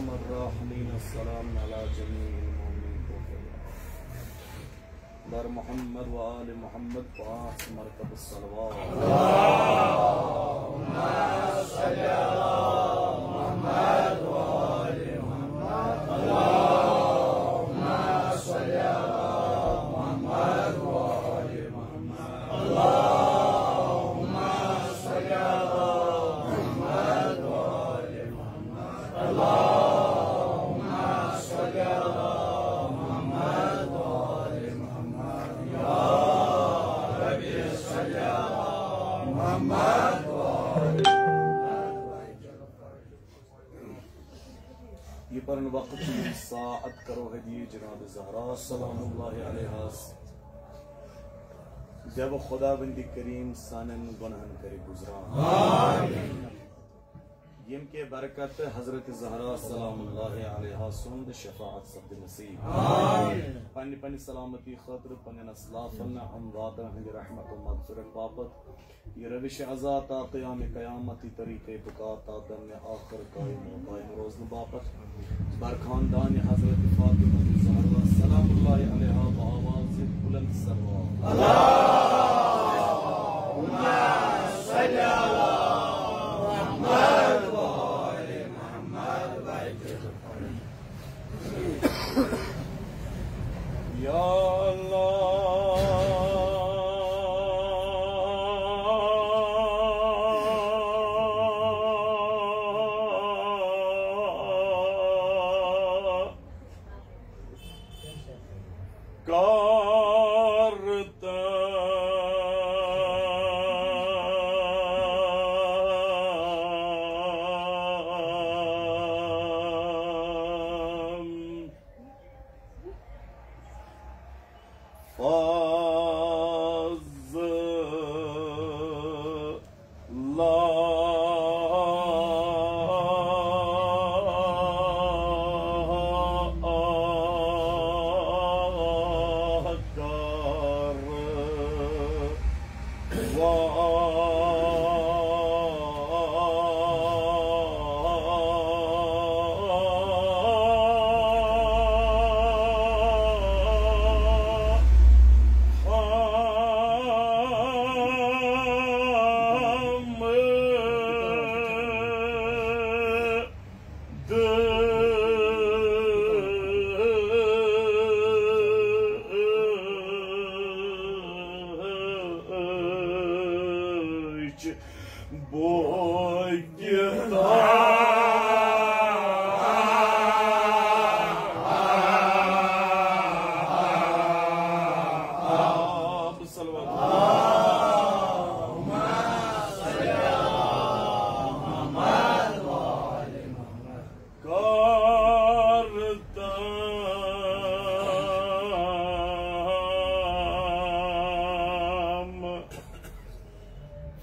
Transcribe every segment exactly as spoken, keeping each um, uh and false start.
الراحمین، السلام علی جمیع المؤمنین۔ در محمد و آل محمد پانچ مرتبہ صلوات۔ یہ پرن وقت، یہ ساعت کرو ہدیہ جناب زہرا سلام اللہ علیہا۔ جب خداوند کریم سانن گناہن کرِ گزران۔ یم کے برکت حضرت زہرا سلام اللہ علیہا سند شفاعت سپد نصیب۔ پنہ پنہ سلامتی خاطر، پنن اسلافن امواتن ہند رحمت و مغفرت باپت۔ یہ روش عزا تا قیام قیامتی طریقہ بقا تا دم آخر قائم و قائم روزن باپت۔ بر خاندان حضرت فاطمہ زہرا سلام اللہ علیہا بآواز بلند صلوات۔ یا اللہ، کار تام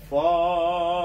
فضل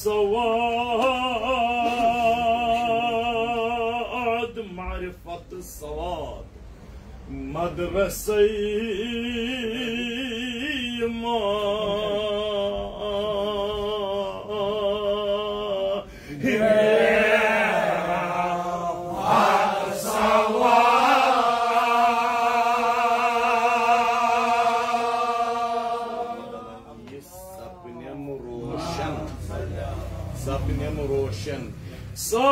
سواد، معرفت سواد، مدرسہ ما۔ سپنم روشن، سپنم روشن، سپنم روشن۔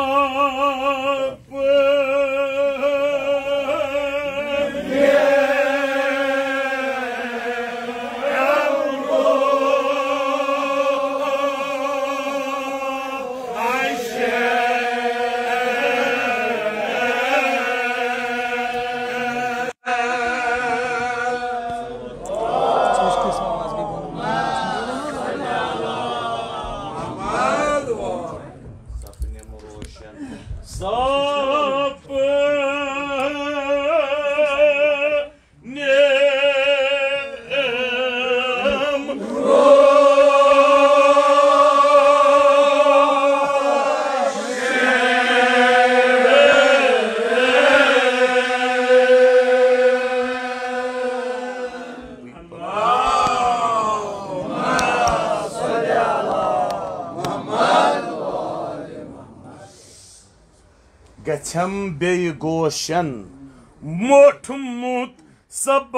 گژھم بیٚیہِ گوشن موٹھمُت سبق،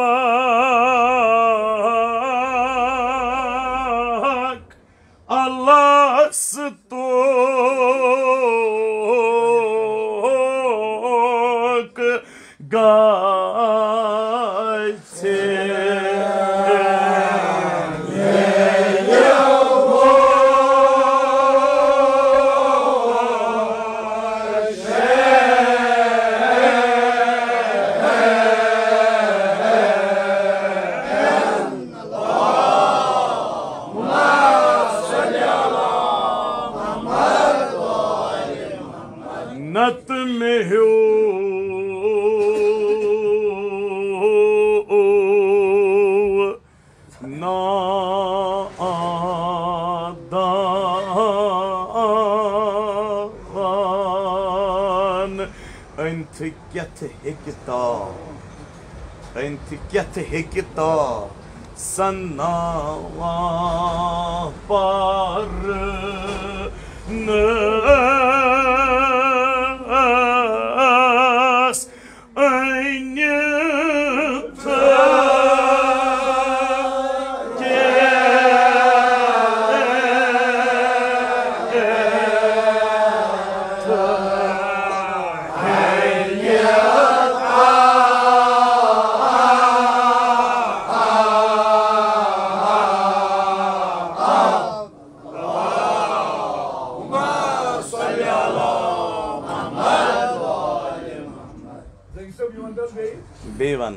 اللہ ستوک گژھِ۔ نتہٕ مےٚ ہیوٗ نادان۔ أنتھٕ کیٛتھٕ ہیٚکہِ تاو، أنتھٕ کیٛتھٕ ہیٚکہِ تاو سناوان پرنس أنِتھ؟ بیٚیہِ وَن،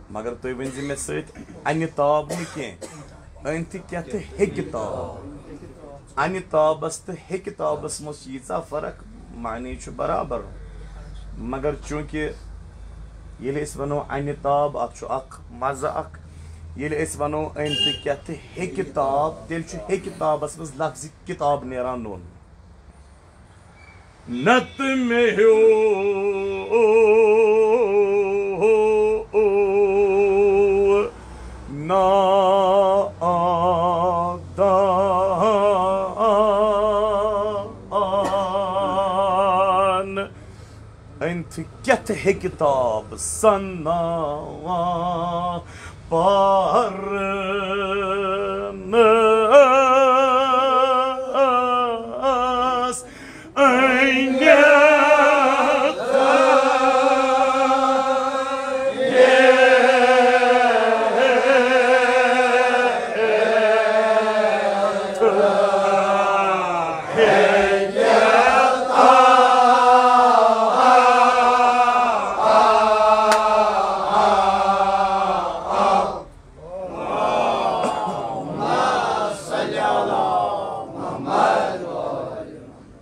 مگر تُہۍ ؤنۍ زِ مےٚ سۭتۍ، اَنہِ تاب نہٕ کینٛہہ، أنۍ تہِ کیٛاہ تہٕ ہیٚکہِ تاب۔ اَنہِ تابَس تہٕ ہیٚکہِ تابَس منٛز چھِ ییٖژاہ فرق، معنی چھُ برابر، مگر چوٗنٛکہِ ییٚلہِ أسۍ وَنو اَنہِ تاب، اَتھ چھُ اَکھ مَزٕ اَکھ۔ ییٚلہِ أسۍ وَنو أنۍ تہٕ کیٛاہ تہٕ ہیٚکہِ تاب، تیٚلہِ چھُ ہیٚکہِ تابَس منٛز لفظِ کِتاب نیران نوٚن۔ نتہٕ مےٚ ہیوٗ نادان۔ أنتھٕ کیٛتھٕ ہیٚکہِ تاب سناوان پرنس أنِتھ؟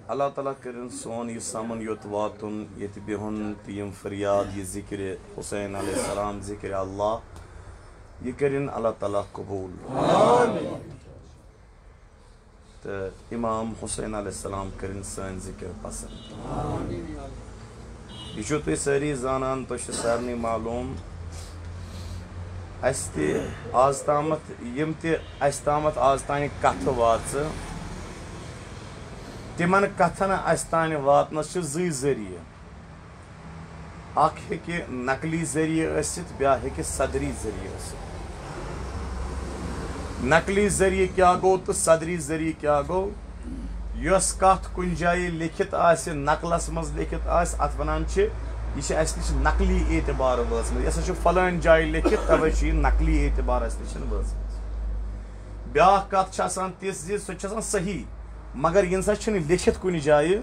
اللہ تعالیٰ کٔرِن سون یہِ سَمُن یوٚت واتُن، ییٚتہِ بِہُن تہٕ یِم فریاد، یہِ ذِکرِ حسین علیہ السلام، ذِکرِ اللہ، یہِ کٔرِن اللہ تعالیٰ قبوٗل۔ تہٕ امام حسین علیہ السلام کٔرِن سٲنۍ ذِکِر پسنٛد۔ یہِ چھِو تُہۍ سٲری زانان، تۄہہِ چھِ سارنٕے معلوٗم، اَسہِ تہِ آز تامَتھ، یِم تہِ اَسہِ تامَتھ آز تانۍ کَتھٕ واژٕ، تِمَن کَتھَن اَسہِ تانۍ واتنَس چھِ زٕے ذٔریعہٕ۔ اَکھ ہیٚکہِ نقلی ذٔریعہٕ ٲسِتھ، بیٛاکھ ہیٚکہِ صدری ذٔریعہٕ ٲسِتھ۔ نقلی ذٔریعہٕ کیٛاہ گوٚو تہٕ صدری ذٔریعہٕ کیٛاہ گوٚو؟ یۄس کَتھ کُنہِ جایہِ لیٚکھِتھ آسہِ، نقلَس منٛز لیٚکھِتھ آسہِ، اَتھ وَنان چھِ، یہِ چھِ اَسہِ نِش نقلی اعتبار وٲژمٕژ۔ یہِ ہسا چھُ فلٲنۍ جایہِ لیٚکھِتھ، تَوَے چھُ یہِ نقلی اعتبار اَسہِ نِش وٲژمٕژ۔ بیٛاکھ کَتھ چھِ آسان تِژھ زِ سۄ تہِ چھِ آسان صحیح، مگر یہِ نسا چھِنہٕ لیٚکھِتھ کُنہِ جایہِ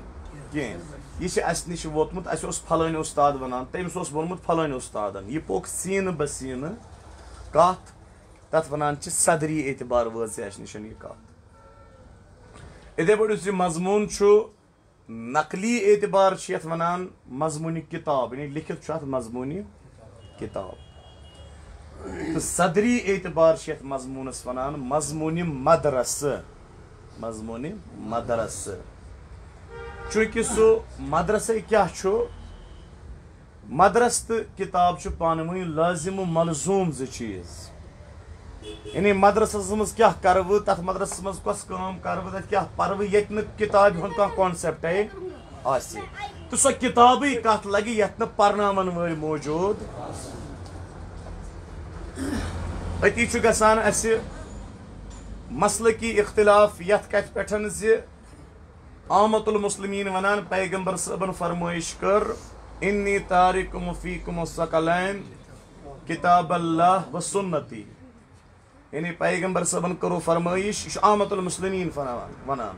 کینٛہہ۔ یہِ چھِ اَسہِ نِش ووتمُت، اَسہِ اوس فلٲنۍ اُستاد وَنان، تٔمِس اوس ووٚنمُت فلٲنۍ اُستادَن۔ یہِ پوٚک سیٖنہٕ بہ سیٖنہٕ کَتھ، تَتھ وَنان چھِ صدری اعتبار وٲژ اَسہِ نِش یہِ کَتھ۔ یِتھَے پٲٹھۍ یُس یہِ مضموٗن چھُ، نقلی اعتبار چھِ یَتھ وَنان مضموٗنِ کِتاب، یعنی لیٚکھِتھ چھُ اَتھ مضموٗنِ کِتاب۔ تہٕ صدری اعتبار چھِ یَتھ مضموٗنَس وَنان مضموٗنِ مدرسہٕ، مضموٗنِ مدرسہٕ۔ چوٗنٛکہِ سُہ مدرسَے کیٛاہ چھُ؟ مدرسہٕ تہٕ کِتاب چھُ پانہٕ ؤنۍ لٲزِم و ملزوٗم زٕ چیٖز۔ یعنی مدرسَس منٛز کیٛاہ کَرٕ بہٕ، تَتھ مدرسَس منٛز کۄس کٲم کَرٕ بہٕ، تَتہِ کیٛاہ پَرٕ بہٕ، ییٚتہِ نہٕ کِتابہِ ہُنٛد کانٛہہ concept اے آسہِ۔ تہٕ سۄ کِتابٕے کَتھ لَگہِ، یَتھ نہٕ پَرناوَن وٲلۍ موجوٗد۔ أتی چھُ گژھان اَسہِ مسلکی اختلاف یَتھ کَتھِ پٮ۪ٹھ زِ عامة المسلمین ونان، پیغمبر صٲبن فرمٲیش کٔر، "انی تارکم فیکم الثقلین، کتاب اللہ و سنتی"۔ یعنی پیغمبر صٲبن کٔرو فرمٲیش، یہِ چھُ عامة المسلمین فرمان-، ونان،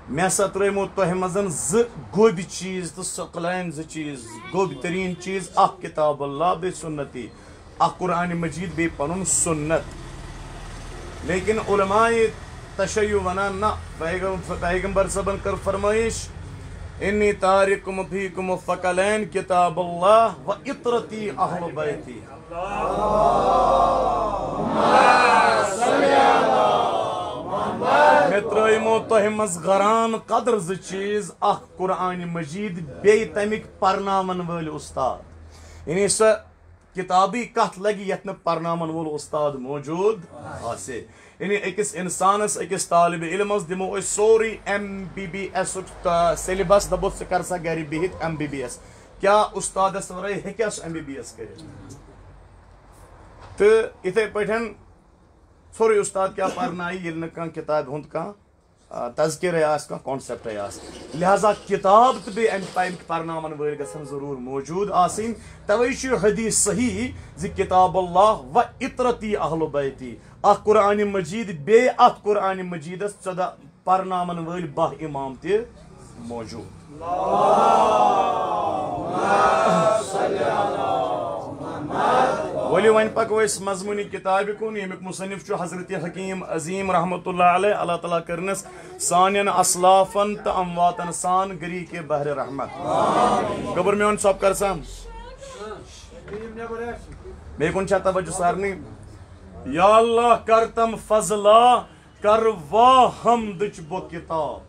"مےٚ ہسا ترٲیمو تۄہہِ منٛز زٕ گوٚبۍ چیٖز تہٕ ثقلین زٕ چیٖز، گوٚبۍ تریٖن چیٖز، اکھ کتاب اللہ بیٚیہِ سنتی۔" اکھ قرآن مجید بیٚیہِ پنُن سنت۔ لیکن علماء تشیع ونان نہ، پیغم-، پیغمبر صٲبن کٔر فرمٲیش، "انی تارکم فیکم الثقلین کتاب اللہ و عطرتی اہل بیتی۔" مےٚ ترٲیمو تۄہہِ منٛز غران قدر زٕ چیٖز، اکھ قرآن مجید، بیٚیہِ تمیُک پرناون وٲلۍ استاد۔ یعنی سۄ کتابٕے کتھ لگہِ یتھ نہٕ پرناون وول استاد موجود آسہِ۔ یعنی أکِس انسانس، أکِس طالب علمس دِمو أسۍ سورُے ایم بی بی ایسُک، آ، syllabus، دپو ژٕ کر سا گرِ بِہِتھ ایم بی بی ایس۔ کیٛاہ استادس ورٲے ہیٚکیٛاہ سُہ ایم بی بی ایس کٔرِتھ؟ تہٕ یِتھے پٲٹھۍ سورُے استاد کیٛاہ پرنایہِ ییٚلہِ نہٕ کانٛہہ کتابہِ ہُنٛد کانٛہہ آ، تذکرے آسہِ، کانٛہہ concept آسہِ۔ لہذا کتاب تہٕ بیٚیہِ اَمہِ پَمہِ پرناون وٲلۍ گژھن ضروٗر موجود آسٕنۍ۔ توے چھُ یہِ حدیث صحیح زِ کتاب اللہ و عطرتی اہل بیتی۔ اکھ قرآن مجید، بیٚیہِ اتھ قرآن مجیدس ژۄدہ پرناون وٲلۍ باہ امام تہِ موجود۔ ؤلِو وۄنۍ پکو أسۍ مضموٗنِ کتابہِ کُن، ییٚمیُک مصنف چھُ حضرت حکیم عظیم رحمتہ اللہ علیہ۔ اللہ تعالیٰ کٔرنس سانٮ۪ن اسلافن تہٕ امواتن سان گری کے بحر رحمت۔ گوٚبُر میون ژۄپ کر سا۔ مےٚ کُن چھا توجہ سارنٕے؟ یا اللہ کر تم فضلا، کر وا حمدٕچ بو کتاب۔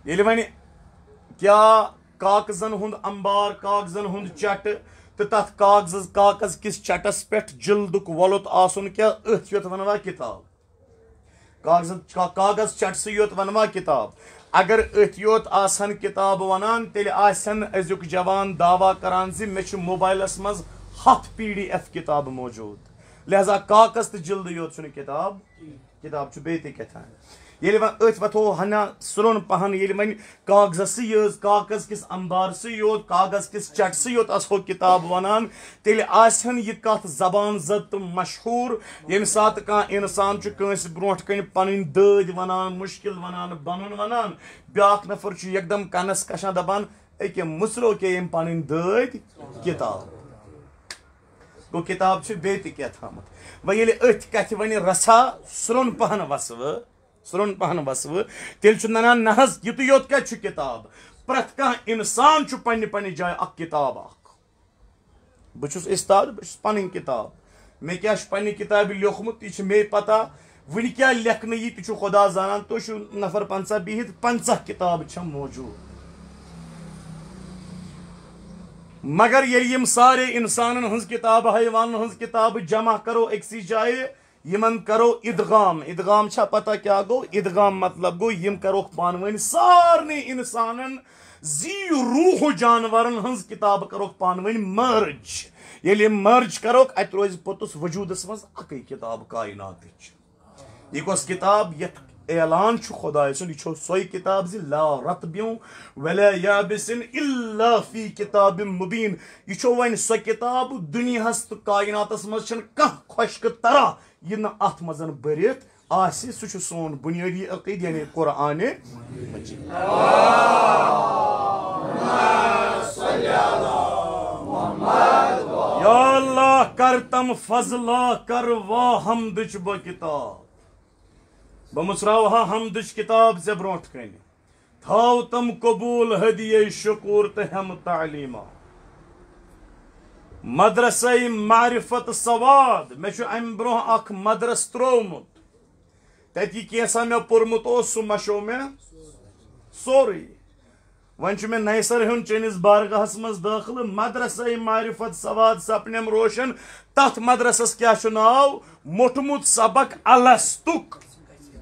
ییٚلہِ وۄنۍ کیٛاہ کاغذن ہُنٛد انبار، کاغذن ہُنٛد چٹہٕ تہٕ تتھ کاغذس، کاغذ کِس چٹس پٮ۪ٹھ جلدُک وۄلُت آسُن کیٛاہ، أتھۍ یوت ونوا کتاب؟ کاغذن، کا-، کاغذ چٹسٕے یوت ونوا کتاب؟ اگر أتھۍ یوت آسہن کتاب ونان، تیٚلہِ آسہن أزیُک جوان دعویٰ کران زِ مےٚ چھُ موبایلس منٛز ہتھ پی ڈی ایف کتاب موجود۔ لہذا کاغذ تہٕ جلدٕے یوت چھُنہٕ کتاب۔ کتاب چھُ بیٚیہِ تہِ کیٛاہ تام۔ ییٚلہِ وۄنۍ أتھۍ وۄتھو ہنا سرٛوٚن پہن، ییٚلہِ وۄنۍ کاغذسٕے یٲژ، کاغذ کِس انبارسٕے یوت، کاغذ کِس چٹسٕے یوت آسہو کتاب ونان، تیٚلہِ آسہِ ہن یہِ کتھ زبان زد تہٕ مشہوٗر۔ ییٚمہِ ساتہٕ کانٛہہ انسان چھُ کٲنٛسہِ برونٛٹھ کنہِ پنٕنۍ دٲدۍ ونان، مشکل ونان، بنُن ونان، بیٛاکھ نفر چھُ یکدم کنس کشان دپان، "أکہِ مُژرو کے ییٚمۍ پنٕنۍ دٲدۍ کتاب۔" گوٚو، کتاب چھِ بیٚیہِ تہِ کینٛہہ تھامَتھ۔ وۄنۍ ییٚلہِ أتھۍ کتھِ وۄنۍ رژھا سرٛوٚن پہن وسوٕ، سرٛوٚن پہن وسوٕ، تیٚلہِ چھُ ننان، نہ حظ، یِتُے یوت کتہِ چھُ کتاب؟ پرٛٮ۪تھ کانٛہہ انسان چھُ پننہِ پننہِ جایہِ اکھ کتاب اکھ۔ بہٕ چھُس استاد، بہٕ چھُس پنٕنۍ کتاب۔ مےٚ کیٛاہ چھُ پننہِ کتابہِ لیوٗکھمُت، یہِ چھِ مے پتہ۔ وٕنہِ کیٛاہ لیکھنہٕ یی، تہِ چھُ خۄدا زانان۔ تُہۍ چھِو نفر پنٛژاہ بِہِتھ، پنٛژاہ کِتابہٕ چھےٚ موٗجوٗد۔ مگر ییٚلہِ یِم سارے اِنسانَن ہٕنٛز کِتابہٕ، حیوانَن ہٕنٛز کِتابہٕ جمع کَرو أکسٕے جایہِ، یِمَن کَرو اِدغام۔ اِدغام چھا پَتہ کیٛاہ گوٚو؟ اِدغام مطلب گوٚو، یِم کَروکھ پانہٕ ؤنۍ سارنٕے اِنسانَن، زی روح جانوَرَن ہٕنٛز کِتابہٕ کَروکھ پانہٕ ؤنۍ merge۔ ییٚلہِ یِم merge کَروکھ، اَتہِ روزِ پوٚتُس وجوٗدَس منٛز اَکٕے کِتاب کائناتٕچ۔ یہِ کۄس کِتاب؟ یَتھ اعلان چھُ خۄداے سُنٛد، یہِ چھو سۄے کِتاب زِ لا رطب ولا یابس الا فی کتاب مبین۔ یہِ چھو وۄنۍ سۄ کِتاب، دُنیاہَس تہٕ کائناتَس منٛز چھَنہٕ کانٛہہ خۄشکہٕ تَران، یہِ نہٕ اَتھ منٛز بٔرِتھ آسہِ۔ سُہ چھُ سون بُنیٲدی عقیٖدٕ، یعنی قرآنِ مجید۔ یا اللہ، کر تم فضلا، کر وا حمدٕچ بہٕ کِتاب۔ بہٕ مُژراوہا حمدٕچ کِتاب ژےٚ برونٛٹھ کنہِ۔ تھاو تم قبول ہدیہ شکور تہٕ ہٮ۪م تعلیمہ۔ مدرسہ معرفت سواد، مےٚ چھُ امہِ برونٛہہ اکھ مدرسہٕ ترٛوومُت۔ تتہِ یہِ کینٛژھا مےٚ پوٚرمُت اوس، سُہ مشو مےٚ سورُے۔ وۄنۍ چھُ مےٚ نَیہِ سرٕ ہیوٚن چٲنِس بارگاہس منٛز دٲخلہٕ۔ مدرسہ معرفت سواد سپنم روشن، تتھ مدرسس کیٛاہ چھُ ناو؟ موٚٹھمُت سبق الستُک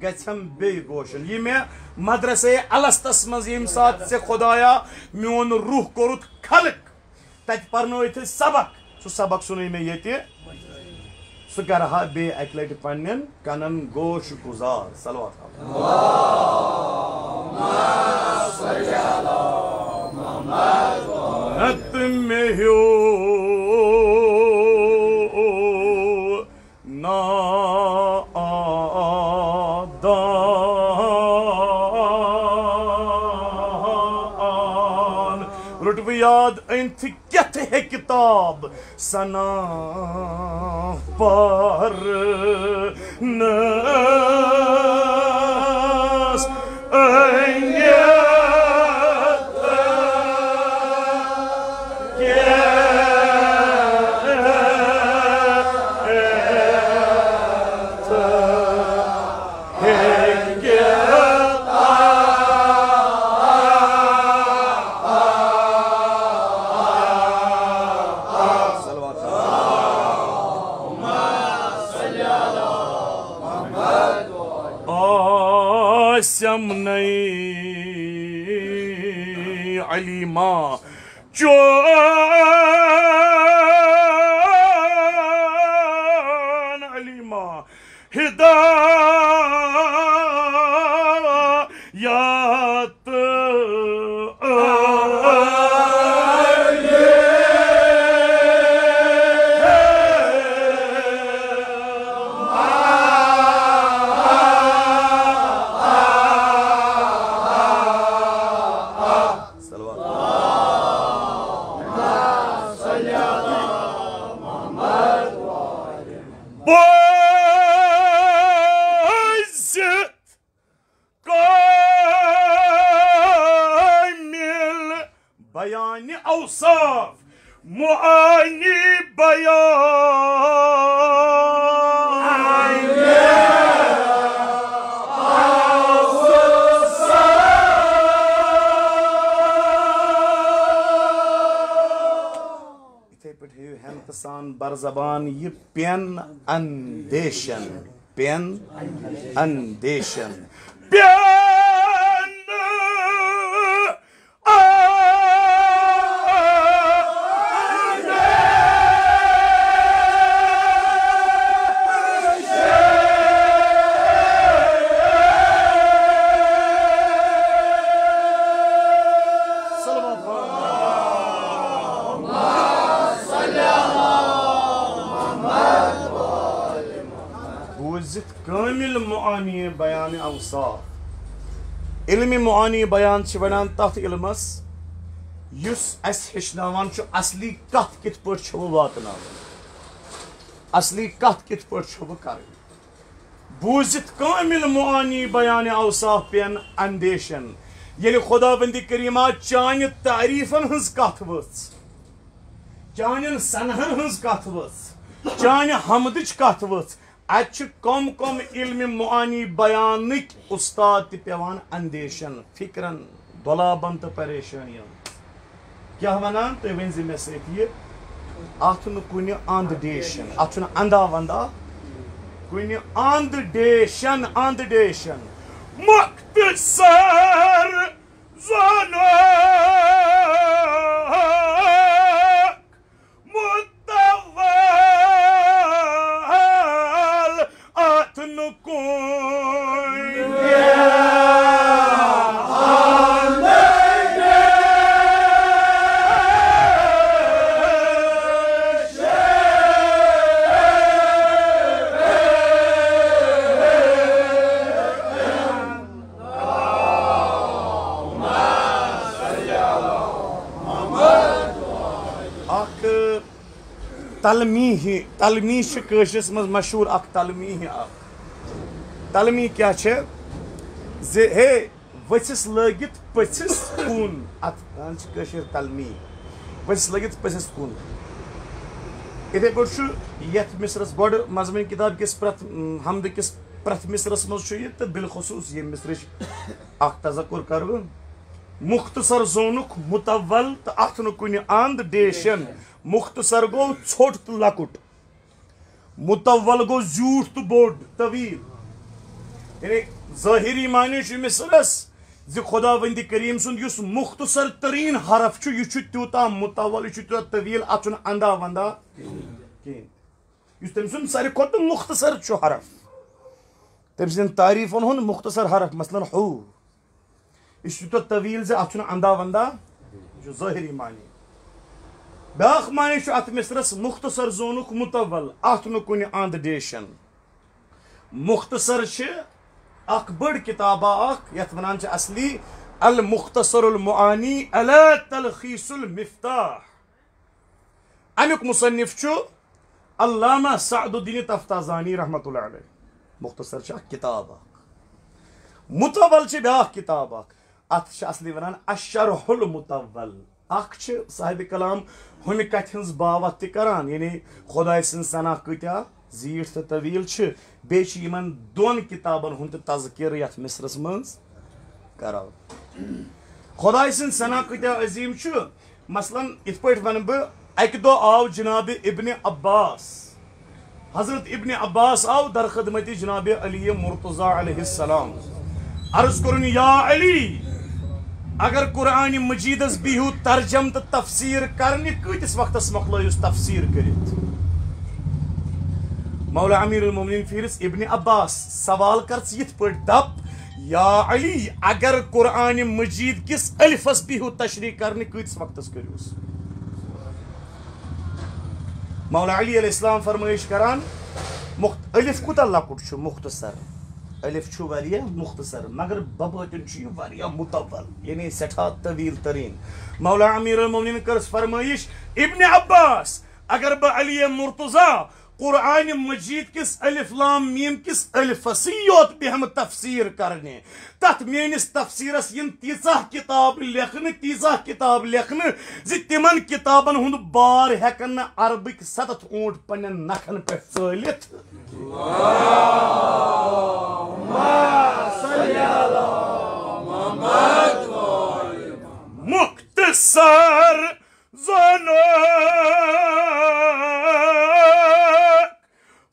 گژھم بیٚیہِ گوشن۔ یہِ مےٚ مدرسہ الستس منٛز ییٚمہِ ساتہٕ ژےٚ خۄدایا میون روح کوٚرُتھ خلق، تتہِ پرنٲوتھ أسۍ سبق۔ سُہ سبق سُنے مےٚ ییٚتہِ۔ سُہ کرٕ ہا بیٚیہِ اکہِ لٹہِ پننٮ۪ن کنن گوش گُزار۔ صلوات۔ نتہٕ مےٚ ہیوٚو نادان۔ روٚٹوٕ یاد أنتھٕ کیٛتھ ہے کِتاب سنا پرنس أنِتھ۔ آسم نئی علیما، چون علیما، ہدایت۔ صلوات۔ بوزِتھ کامل بیان اوصاف، معانی بیان۔ یِتھے پٲٹھۍ ہیٚیِو ہٮ۪متہٕ سان بر زبان یہِ پٮ۪ن اندیشن، پٮ۪ن اندیشن، پٮ۪ن۔ بوٗزِتھ کٲمِل معانی بیان اوصاف۔ علمِ معانی بیان چھِ وَنان تَتھ علمَس یُس اَسہِ ہیٚچھناوان چھُ اصلی کَتھ کِتھ پٲٹھۍ چھَو واتناوٕنۍ، اصلی کَتھ کِتھ پٲٹھۍ چھَو کَرٕنۍ۔ بوٗزِتھ کٲمِل معانی بیان اوصاف پٮ۪ن اندیشن۔ ییٚلہِ خۄداوندِ کریٖما چانہِ تعریٖفن ہٕنٛز کَتھ ؤژھ، چانٮ۪ن ثناہن ہٕنٛز کَتھ ؤژھ، چانہِ حمدٕچ کَتھ ؤژھ، اتہِ چھِ کم کم علم معانی بیانٕکۍ استاد تہِ پٮ۪وان اندیشن، فکرن، دۄلابن تہٕ پریشٲنین۔ کیٛاہ ونان؟ تُہۍ ؤنۍ زِ مےٚ سۭتۍ یہِ، اتھ نہٕ کُنہِ اند ڈیشن، اتھ چھُنہٕ اندا وندا کُنہِ اند ڈیشن، اند ڈیشن۔ مختصر زانوک متول اتھ نہٕ کُنہِ۔ اکھ تلمیح، تلمیح چھِ کٲشرِس منٛز مشہوٗر اکھ تلمیح اکھ۔ تلمیح کیٛاہ چھِ؟ زِ ہے، ؤژھِس لٲگِتھ پٔژھِس کُن، اتھ ونان چھِ کٲشِر تلمیح۔ ؤژھِس لٲگِتھ پٔژھِس کُن۔ یِتھے پٲٹھۍ چھُ یتھ مصرس گۄڈٕ مضموٗن کتاب کِس پرٛٮ۪تھ، حمدٕ کِس پرٛٮ۪تھ مصرس منٛز چھُ یہِ، تہٕ بالخصوٗص ییٚمہِ مصرٕچ اکھ تذکر کرٕ بہٕ۔ مختصر زونُکھ متول تہٕ اتھ نہٕ کُنہِ اند ڈیشن۔ مختصر گوٚو ژھوٚٹ تہٕ لۄکُٹ۔ متول گوٚو زیوٗٹھ تہٕ بوٚڑ، طویل۔ یعنی ظٲہری معنی چھُ مصرس زِ خداوند کریم سُنٛد یُس مختصر ترین حرف چھُ، یہِ چھُ تیوٗتاہ متول، یہِ چھُ تیوٗتاہ طویل، اتھ چھُنہٕ اندا وندا کِہیٖنۍ۔ یُس تٔمۍ سُنٛد ساروی کھۄتہٕ مختصر چھُ حرف، تٔمۍ سٕنٛدٮ۪ن تعریفن ہُنٛد مختصر حرف، مثلاً ہو، یہِ چھُ تیوٗتاہ طویل زِ اتھ چھُنہٕ اندا وندا، یہِ چھُ ظٲہری معنی۔ بیٛاکھ معنی چھُ اتھ مصرس مختصر زونُکھ متول، اتھ نہٕ کُنہِ اند ڈیشن۔ مختصر چھِ اکھ بٔڑ کتابہ اکھ، یتھ ونان چھِ اصلی المختصر المعانی علی تلخیص المفتاح۔ امیُک مصنف چھُ علامہ سعد الدین تفتازانی رحمۃ اللہ علیہ۔ مختصر چھِ اکھ کتاب اکھ، متول چھِ بیٛاکھ کتاب اکھ۔ اتھ چھِ اصلی ونان الشرح المتول۔ اکھ چھِ صاحب کلام ہُمہِ کتھِ ہٕنٛز باوتھ تہِ کران، یعنی خداے سٕنٛز ثنا کۭتیاہ زیٖٹھ تہٕ طویل چھِ، بیٚیہِ چھِ یِمن دۄن کتابن ہُنٛد تہِ تذکرٕ یتھ مصرس منٛز کرو۔ خداے سٕنٛز ثنا کۭتیاہ عظیم چھُ۔ مثلاً، یِتھ پٲٹھۍ وَنہٕ بہٕ، اَکہِ دۄہ آو جناب ابن عباس، حضرت ابن عباس آو در خدمت جناب علی مرتضی علیہ السلام۔ عرض کوٚرُن، یا علی، اگر قرآن مجیدس بِہِو ترجم تہٕ تفسیر کرنہِ، کۭتِس وقتس مۄکلٲیُس تفسیر کٔرِتھ؟ مولا امیر المومنین پھیرِس ابن عباس، سوال کر ژٕ یِتھ پٲٹھۍ، دپ، یا علی، اگر قرآن مجید کِس الفس بِہِو تشریح کرنہِ، کۭتِس وقتس کٔرِوس؟ مولا علی علیہ السلام فرمٲیش کران، مخت-، الف کوٗتاہ لۄکُٹ چھُ، مختصر۔ الف چھُ واریاہ مختصر، مگر ببٲطِن چھُ یہِ واریاہ مطول، یعنی سٮ۪ٹھاہ طویل تریٖن۔ مولا امیر المومنین کٔرٕس فرمٲیش، ابن عباس، اگر بہٕ علی مرتضی قرآن مجید کِس الف لام میم کِس الفسٕے یوت بیٚہمہٕ تفسیر کرنہِ، تتھ میٲنِس تفسیرس یِن تیٖژاہ کتاب لیکھنہٕ، تیٖژاہ کتاب لیکھنہٕ زِ تِمن کتابن ہُنٛد بار ہٮ۪کن نہٕ عربٕکۍ ستتھ اونٹ پننٮ۪ن نکھن پٮ۪ٹھ ژٲلِتھ۔ مختصر زانوک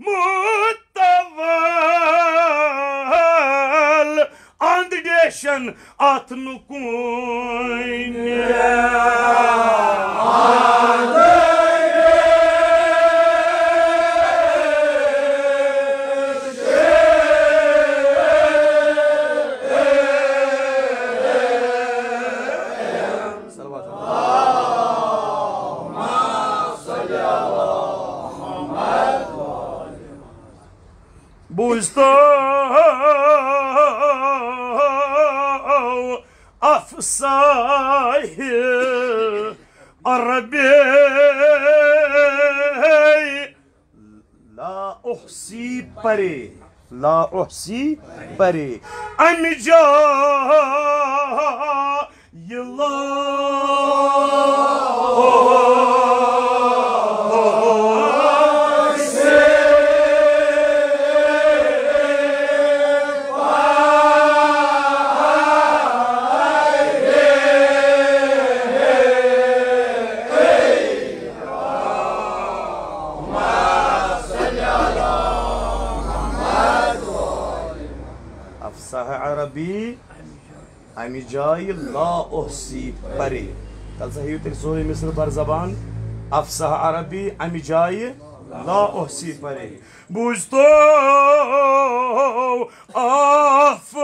متول اند ڈیشن اتھ نہٕ کُنہِ۔ بوٗزتو افصاحِ عربی، لا احصی پرے، لا احصی پرے۔ امہِ جایہِ جایہِ لا احصی پرے۔ تَلہٕ سا ہیٚیِو تیٚلہِ سورُے مصر بر زبان، افصح عربی، اَمہِ جایہِ لا احصی پرے۔ بوٗزتو آف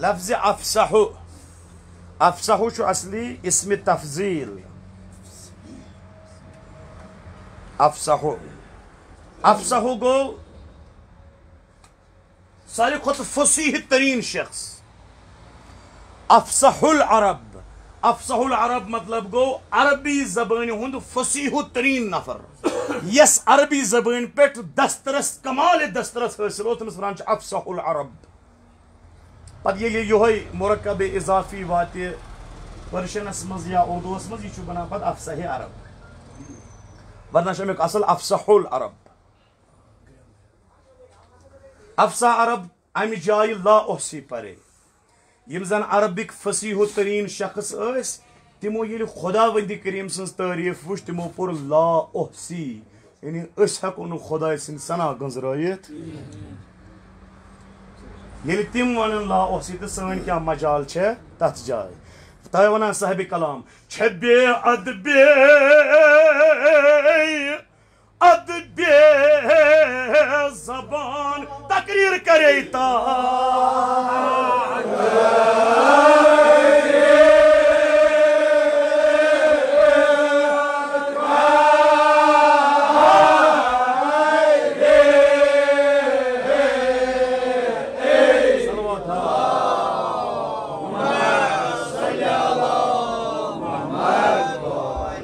لفظ افصح، افصح چھُ اصلی اسم تفضیل۔ افصح، افصح گوٚو ساروی کھۄتہٕ فصیح ترین شخص۔ افصح العرب، افصح العرب مطلب گوٚو عربی زبٲنۍ ہُنٛد فصیح ترین نفر، یس عربی زبٲنۍ پٮ۪ٹھ دسترس، کمال دسترس حٲصِل اوس، تٔمِس ونان چھِ افصح العرب۔ پتہٕ ییٚلہِ یِہوٚے مرکب اضافی واتہِ پرشنس منٛز یا اردوس منٛز، یہِ چھُ بنان پتہٕ افصح عرب، ورنہ چھُ امیُک اصل افصح العرب۔ افصح عرب، امہِ جایہِ لا احصی پرے۔ یِم زن عربٕکۍ فصیح ترین شخص ٲسۍ، تِمو ییٚلہِ خداوندِ کریم سٕنٛز تعریف وٕچھ، تِمو پوٚر لا احصی، یعنی أسۍ ہٮ۪کو نہٕ خداے سٕنٛدۍ ثنا گٔنٛزرٲیِتھ۔ ییٚلہِ تِم ونن لا احصی، تہٕ سٲنۍ کیٛاہ مجال چھےٚ تتھ جایہِ؟ تۄہہِ ونان صاحب کلام، چھےٚ بے ادبی ادبِ زبان تقریر کرے تا۔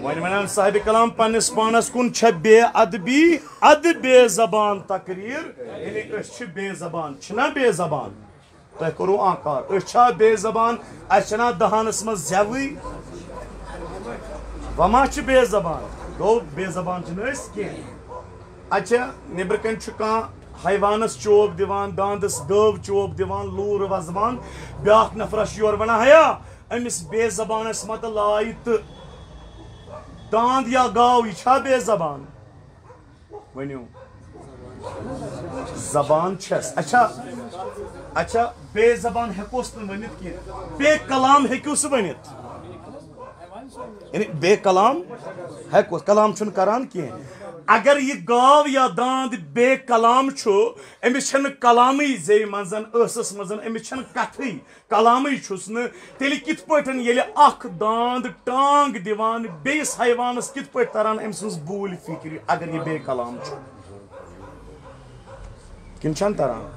وۄنۍ ونان صاحب کلام پننِس پانس کُن، چھےٚ بے ادبی، ادبِ زبان تقریر، یعنی أسۍ چھِ بے زبان، چھِنا بے زبان؟ تۄہہِ کوٚروٕ آنکار، أسۍ چھا بے زبان؟ اَسہِ چھَنا دہانس منٛز زٮ۪وٕے؟ وۄنۍ ما چھِ بے زبان؟ گوٚو، بے زبان چھِنہٕ أسۍ کینٛہہ۔ اچھا، نیٚبرٕ کنہِ چھُ کانٛہہ حیوانس چوب دِوان، داندس گٲو چوب دِوان، لوٗر وزوان، بیٛاکھ نفرا چھُ یورٕ ونان، ہیا، أمِس بے زبانس متہٕ لایہِ تہٕ داند یا گاو، یہِ چھا بے زبان؟ ؤنِو۔ زبان چھس۔ اچھا، اچھا، بے زبان ہیٚکوس نہٕ ؤنِتھ کینٛہہ، بے کلام ہیٚکِو سُہ ؤنِتھ۔ یعنی بے کلام ہیٚکوس، کلام چھُنہٕ کران کینٛہہ۔ اگر یہِ گاو یا داند بے کلام چھُ، أمِس چھَنہٕ کلامٕے زیٚیہِ منٛز، ٲسَس منٛز، أمِس چھَنہٕ کتھٕے، کلامٕے چھُس نہٕ، تیٚلہِ کِتھ پٲٹھۍ ییٚلہِ اکھ داند ٹانگ دِوان بیٚیِس حیوانس، کِتھ پٲٹھۍ تران أمۍ سٕنٛز بوٗلۍ فِکرِ، اگر یہِ بے کلام چھُ؟ کِنہٕ چھَنہٕ تران؟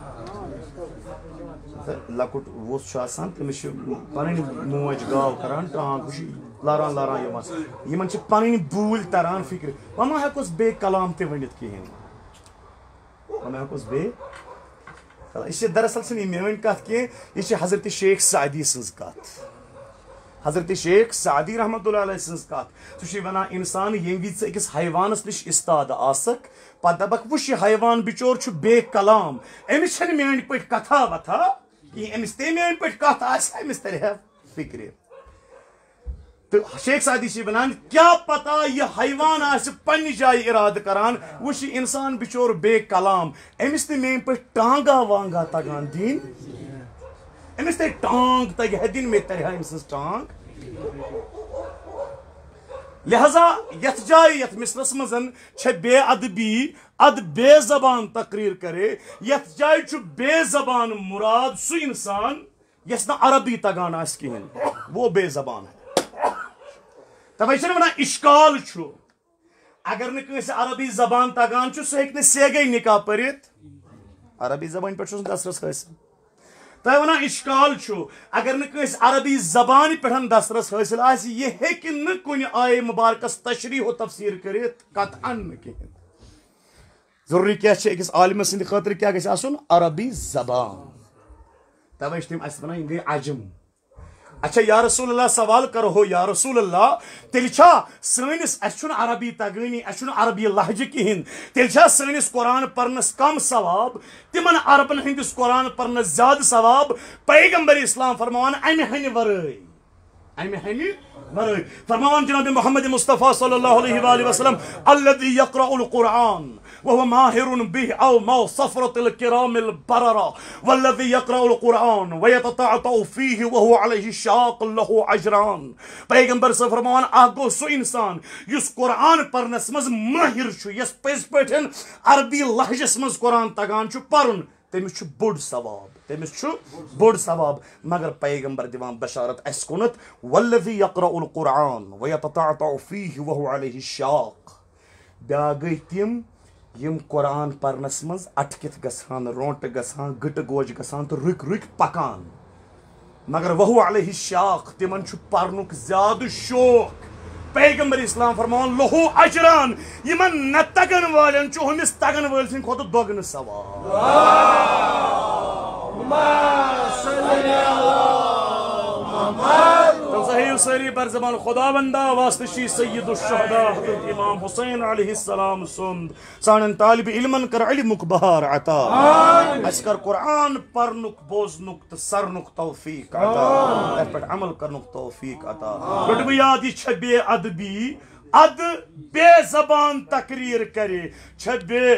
تہٕ لۄکُٹ ووٚژھ چھُ آسان، تٔمِس چھِ پنٕنۍ موج گاو کران ٹانگ، ہُہ چھُ لاران لاران یِوان۔ یِمن چھِ پنٕنۍ بوٗلۍ تران فِکرِ۔ وۄنۍ ما ہٮ۪کوس بے کلام تہِ ؤنِتھ کِہیٖنۍ؟ وۄنۍ ہٮ۪کوس بیٚیہِ کلام۔ یہِ چھِ دراصل چھِنہٕ یہِ میٲنۍ کتھ کینٛہہ، یہِ چھِ حضرت شیخ سعدی سٕنٛز کتھ۔ حضرت شیخ سعدی رحمتہ اللہ علیہ سٕنٛز کتھ۔ سُہ چھُ ونان، انسان، ییٚمہِ وِزِ ژٕ أکِس حیوانس نِش استاد آسکھ، پتہٕ دپکھ، وٕچھ، یہِ حیوان بچور چھُ بے کلام، أمِس چھنہٕ میٲنۍ پٲٹھۍ کتھا وتھا کِہیٖنۍ، أمِس تہِ میٲنۍ پٲٹھۍ کتھ آسہِ، أمِس ترِ ہا فِکرِ۔ تہٕ شیخ سعدی چھِ ونان، کیٛاہ پتہ یہِ حیوان آسہِ پننہِ جایہِ ارادٕ کران، وٕچھ یہِ انسان بچور بے کلام، أمِس تہِ میٲنۍ پٲٹھۍ ٹانگا وانگا تگان دِنۍ، أمِس تہِ ٹانگ تگہِ ہا دِنۍ، مےٚ ترِ ہا أمۍ سٕنٛز ٹانگ۔ لہذا یتھ جایہِ، یتھ مصرس منٛز چھےٚ بے ادبی، ادبِ زبان تقریر کرے، یتھ جایہِ چھُ بے زبان مراد سُہ انسان یس نہٕ عربی تگان آسہِ کِہیٖنۍ، وہ بے زبان ہے۔ توے چھِنہٕ ونان اشکال چھُ۔ اگر نہٕ کٲنٛسہِ عربی زبان تگان چھُ، سُہ ہیٚکہِ نہٕ سیگے نکاح پٔرِتھ۔ عربی زبانہِ پٮ۪ٹھ چھُس نہٕ دسترس حٲصِل۔ تۄہہِ ونان اشکال چھُ، اگر نہٕ کٲنٛسہِ عربی زبانہِ پٮ۪ٹھ دسترس حٲصِل آسہِ، یہِ ہیٚکہِ نہٕ کُنہِ آیہِ مبارکس تشریح و تفسیر کٔرِتھ، قطعاً نہٕ کِہیٖنۍ۔ ضروٗری کیٛاہ چھِ أکِس عالمہٕ سٕنٛدِ خٲطرٕ، کیٛاہ گژھِ آسُن؟ عربی زبان۔ توے چھِ تِم اَسہِ ونان، یِم گٔے عجم۔ اچھا یا رسول اللہ، سوال کرو ہو یا رسول اللہ، تیٚلہِ چھا سٲنِس، اَسہِ چھُنہٕ عربی تگٲنی، اَسہِ چھُنہٕ عربی لہجہٕ کِہیٖنۍ، تیٚلہِ چھا سٲنِس قرآن پرنس کم ثواب، تِمن عربن ہٕنٛدِس قرآن پرنس زیادٕ ثواب؟ پیغمبر اسلام فرماوان، امہِ ہنہِ ورٲے، امہِ ہنہِ ورٲے۔ فرماوان جناب محمد مصطفیٰ صلی اللہ علیہ وآلہ وسلم، الذي يقرأ القرآن وهو ماهر به أو مع السفرة الكرام البررة، والذي يقرأ القرآن ويتتعتع فيه وهو عليه شاق له أجران۔ پیغمبر صٲب فرماوان، اکھ گوٚو سُہ انسان یُس قرآن پرنس منٛز ماہر چھُ، یس پٔزۍ پٲٹھۍ عربی لہجس منٛز قرآن تگان چھُ پرُن، تٔمِس چھُ بوٚڑ ثواب، تٔمِس چھُ بوٚڑ ثواب۔ مگر پیغمبر دِوان بشارت اَسہِ کُنتھ، والذي يقرأ القرآن ويتتعتع فيه وهو عليه شاق۔ بیٛاکھ گٔے تِم، یِم قرآن پرنس منٛز اٹکِتھ گژھان، رونٛٹہٕ گژھان، گٕٹہٕ گوج گژھان تہٕ رُکۍ رُکۍ پکان۔ مگر وهو عليه شاق، تِمن چھُ پرنُک زیادٕ شوق۔ پیغمبر اسلام فرماوان، لہو اجران، یِمن نہ تگن والٮ۪ن چھُ ہُمِس تگن وٲلۍ سٕنٛدِ کھۄتہٕ دۄگنہٕ ثواب۔ تم سا ہیٚیِو سٲری بر زبان، خداوندا، واسطہٕ چھُے سید الشہداء حضرت امام حسین علیہ السلام سُنٛد، سانٮ۪ن طالب علمن کر علمُک بہار عطا۔ آمین۔ اَسہِ کر قرآن پرنُک، بوزنُک تہٕ سرنُک توفیق عطا۔ آمین۔ تَتھ پٮ۪ٹھ عمل کرنُک توفیق عطا۔ رٔٹِو بہٕ یاد، یہِ چھےٚ بے ادبی، ادٕ بے زبان تقریر کرِ، چھےٚ بے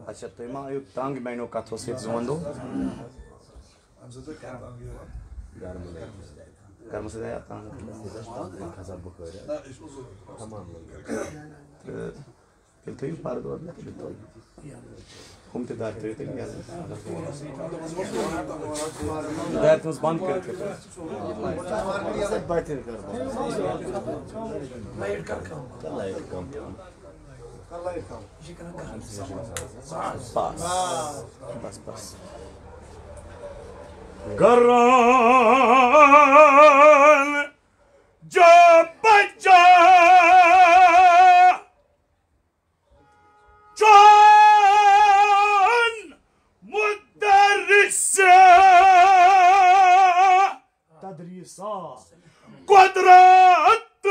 اچھا، تُہۍ ما آیِو تنگ میانیو کتھو سۭتۍ، زون دو؟ گرمہٕ سۭتۍ آیہِ تنگ۔ تہٕ تیٚلہِ تھٲیِو پردٕ اورٕ، تیٚلہِ تھٲیِو۔ ہُم تہِ دارِ ترٛٲیِو تُہۍ یَلہٕ۔ دارِ تھٲومٕژ بنٛد کٔرِتھ کٔرِو۔ بَتہِ کَر بنٛد۔ لایِٹ کَم۔ بَس، بَس، بَس۔ گران جا بجا چون مدرس تدریسا قدرت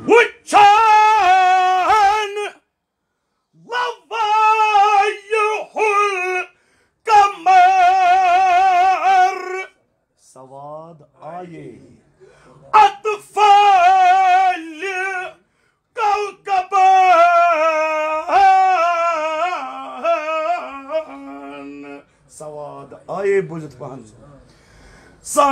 وچھان لوایح القمر۔ سواد آیے۔ اطفال کوكبان۔ سواد آیے بوٗزِتھ پہن۔ سا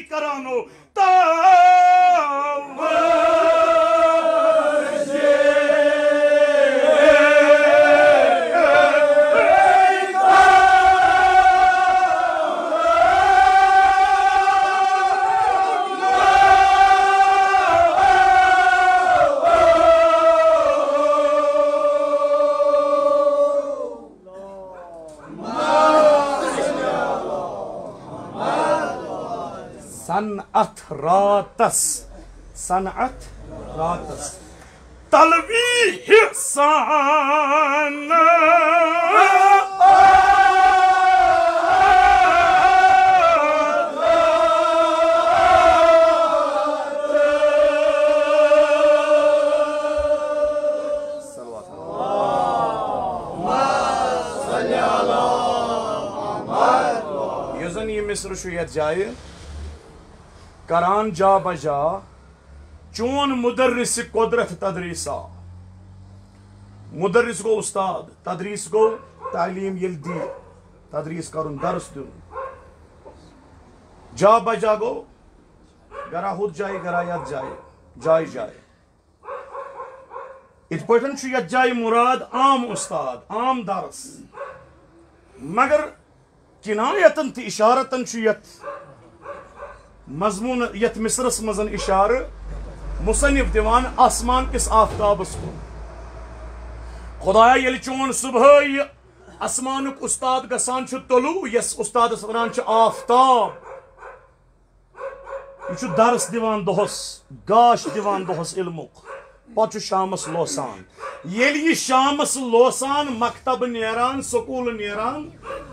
کرانو تاوجے۔ صنعت راتس، صنعت راتس، تلوی حسان۔ یُس زن یہِ مصرٕ چھُ یتھ جایہِ کران جا بجا، چون مدرس قدرت تدریسا۔ مدرس گوٚو استاد، تدریس گوٚو تعلیٖم ییٚلہِ دی، تدریس کرُن، درس دیُن۔ جا بجا گوٚو گرا ہُتھ جایہِ، گرا یتھ جایہِ، جایہِ جایہِ۔ یِتھ پٲٹھۍ چھُ یتھ جایہِ مُراد عام اُستاد، عام درس، مگر کنایتن تہٕ اشارتن چھُ یتھ مضمون، یتھ مصرس منٛز اشارٕ مصنف دِوان آسمان کِس آفتابس کُن۔ خدایا، ییٚلہِ چون صبحٲے آسمانُک اُستاد گژھان چھُ طلوع، یس اُستادس ونان چھِ آفتاب، یہِ چھُ درس دِوان دۄہس، گاش دِوان دۄہس علمُک، پتہٕ چھُ شامس لوسان۔ ییٚلہِ یہِ شامس لوسان، مکتب نیران، سکوٗل نیران،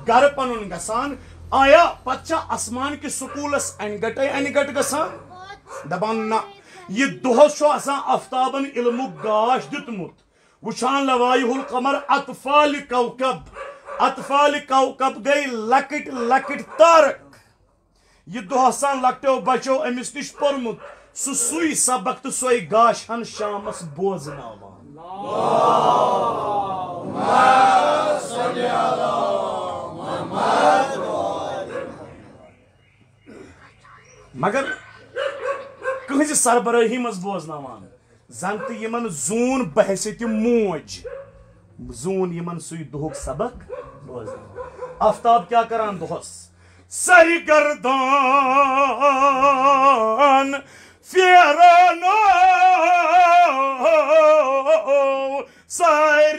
گرٕ پنُن گژھان، آیا پتہٕ چھا آسمان کِس سکوٗلس انہِ گٹے انہِ گٹ گژھان؟ دپان نہ، یہِ دۄہس چھُ آسان آفتابن علمُک گاش دیُتمُت۔ وٕچھان لوایح القمر، اطفال کوکب، اطفال کوکب گٔے لۄکٕٹۍ لۄکٕٹۍ تارک۔ یہِ دۄہ آسان لۄکٹیو بچو أمِس نِش پوٚرمُت، سُہ سُے سبق تہٕ سۄے گاش ہن شامس بوزناوان۔ مگر کٕہٕنٛزِ سربرٲہی منٛز بوزناوان۔ زن تہٕ یِمن زوٗن بحیثیت موج، زوٗن یِمن سُے دُہُک سبق بوزان۔ آفتاب کیٛاہ کران دۄہس؟ سرگردان پھیرانو سارے۔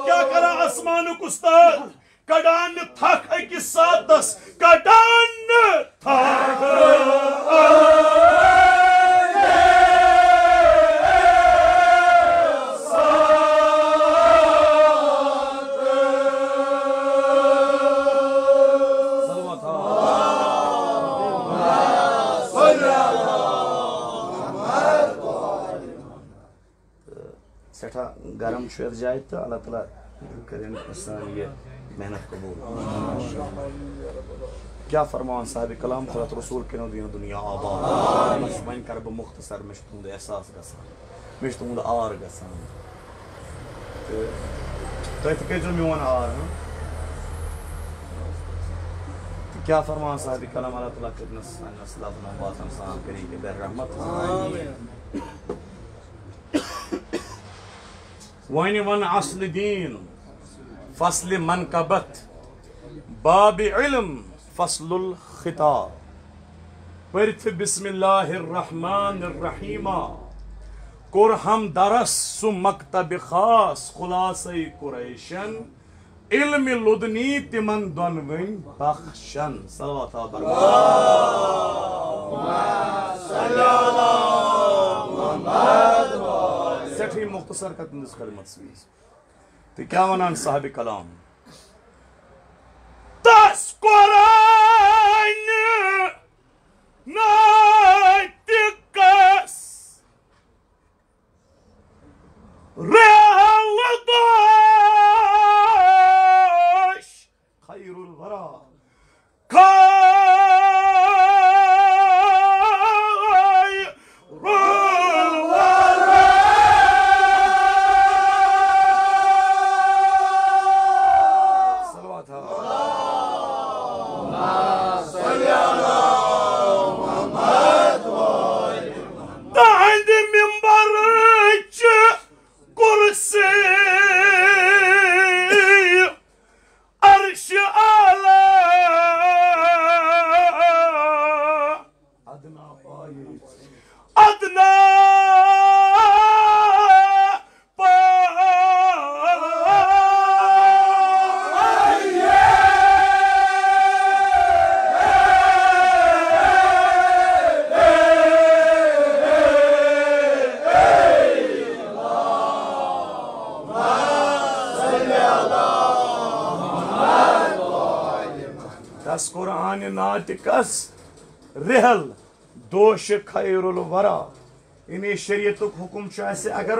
کیٛاہ کران آسمانُک اُستاد؟ کڑان نہٕ تھکھ أکِس ساتس، کڑان نہٕ تھکھ۔ صلوات۔ تہٕ سٮ۪ٹھاہ گرم چھُ یَتھ جایہِ، تہٕ اللہ تعالیٰ کٔرِن سٲنۍ یہِ محنت قبوٗل۔ کیٛاہ فرماوان صاحب کلام، خلقت رسول کینو دین دنیا آباد۔ بس وۄنۍ کَرٕ بہٕ مختصر، مےٚ چھُ تُہُنٛد احساس گژھان، مےٚ چھُ تُہُنٛد عار گژھان۔ تہٕ تُہۍ تہِ کٔرۍزیو میون عار، ہاں؟ تہٕ کیٛاہ فرماوان صاحب کلام، اللہ تعالیٰ کٔرِنَس سانٮ۪ن سلفن ہُنٛد واتَن سان کٔرِن کہِ بے رحمت۔ وۄنۍ وَن اصل دین، فصل منقبت، باب علم، فصل الخطاب۔ پٔرِتھ بسم اللہ الرحمن الرحیم۔ کوٚر ہم درس سُہ مکتب خاص خلاصے قریشن، علم لدنی تِمن دۄنوٕنۍ بخشن۔ صلوات آل برکت۔ سٮ۪ٹھٕے مختصر کتھ تُہٕنٛدِس خدمتس منٛز۔ تہٕ کیٛاہ ونان صاحب کلام؟ تس قرآن ناطقس رحل دوش خیر الورا خیر الورا۔ صلوات۔ تہنٛدِ ممبرٕچ کرسی عرش اعلیٰ۔ ادنا پایہِ۔ ادنا پایہِ۔ تس قرآن ناطقس رحل دوش خیر الورا۔ یعنی شریعتک حکم چھُ اَسہِ، اگر،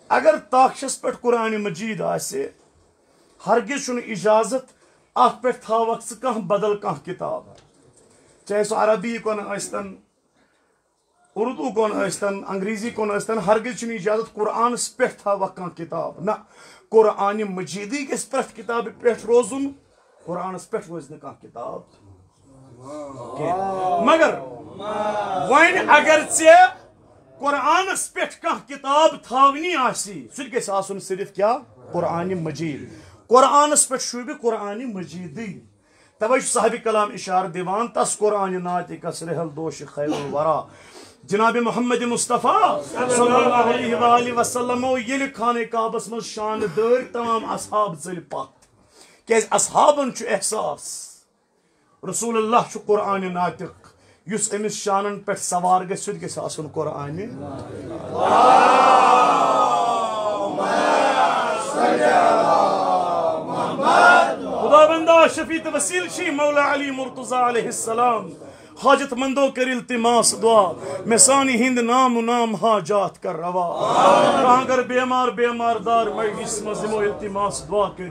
اگر تاخچس پٮ۪ٹھ قرآن مجید آسہِ، ہرگز چھُنہٕ اجازت اتھ پٮ۪ٹھ تھاوکھ ژٕ کانٛہہ بدل کانٛہہ کتاب، چاہے سُہ عربی کُن ٲسۍتن، اردو کُن ٲسۍتن، انگریزی کُن ٲسۍتن، ہرگز چھُنہٕ اجازت قرآنس پٮ۪ٹھ تھاوکھ کانٛہہ کتاب۔ نہ، قرآن مجیدٕے گژھِ پرٛٮ۪تھ کتابہِ پٮ۪ٹھ روزُن، قرآنس پٮ۪ٹھ روزِ نہٕ کانٛہہ کتاب کینٛہہ۔ مگر وۄنۍ اگر ژےٚ قرآنس پٮ۪ٹھ کانٛہہ کتاب تھاونی آسی، سُہ تہِ گژھِ آسُن صرف کیٛاہ؟ قرآن مجید۔ قرآنس پٮ۪ٹھ شوٗبہِ قرآن مجیدٕے۔ توے چھُ صاحب کلام اشارٕ دِوان تس قرآن ناطقس رحل دوش خیر الورا۔ جناب محمد مصطفیٰ صلی اللہ علیہ وآلہ وسلمو ییٚلہِ خانہ کعبس منٛز شانہٕ دٲرۍ، تمام اصحاب ژٔلۍ پتھ۔ کیازِ اصحابن چھُ احساس رسول اللہ چھُ قرآن ناطق، یُس أمِس شانن پٮ۪ٹھ سوار گژھِ، سُہ تہِ گژھِ آسُن قرآن۔ خداوندا، شفیع تہٕ وسیل چھِ مولا علی مرتضی علیہ السلام۔ حاجت مندو کٔر التماس دعا، مےٚ سانہِ ہِنٛد نام و نام حاجات کر روا۔ کانٛہہ اگر بیمار بیمار دار مجلس منٛز یِمو التماس دعا کٔرۍ،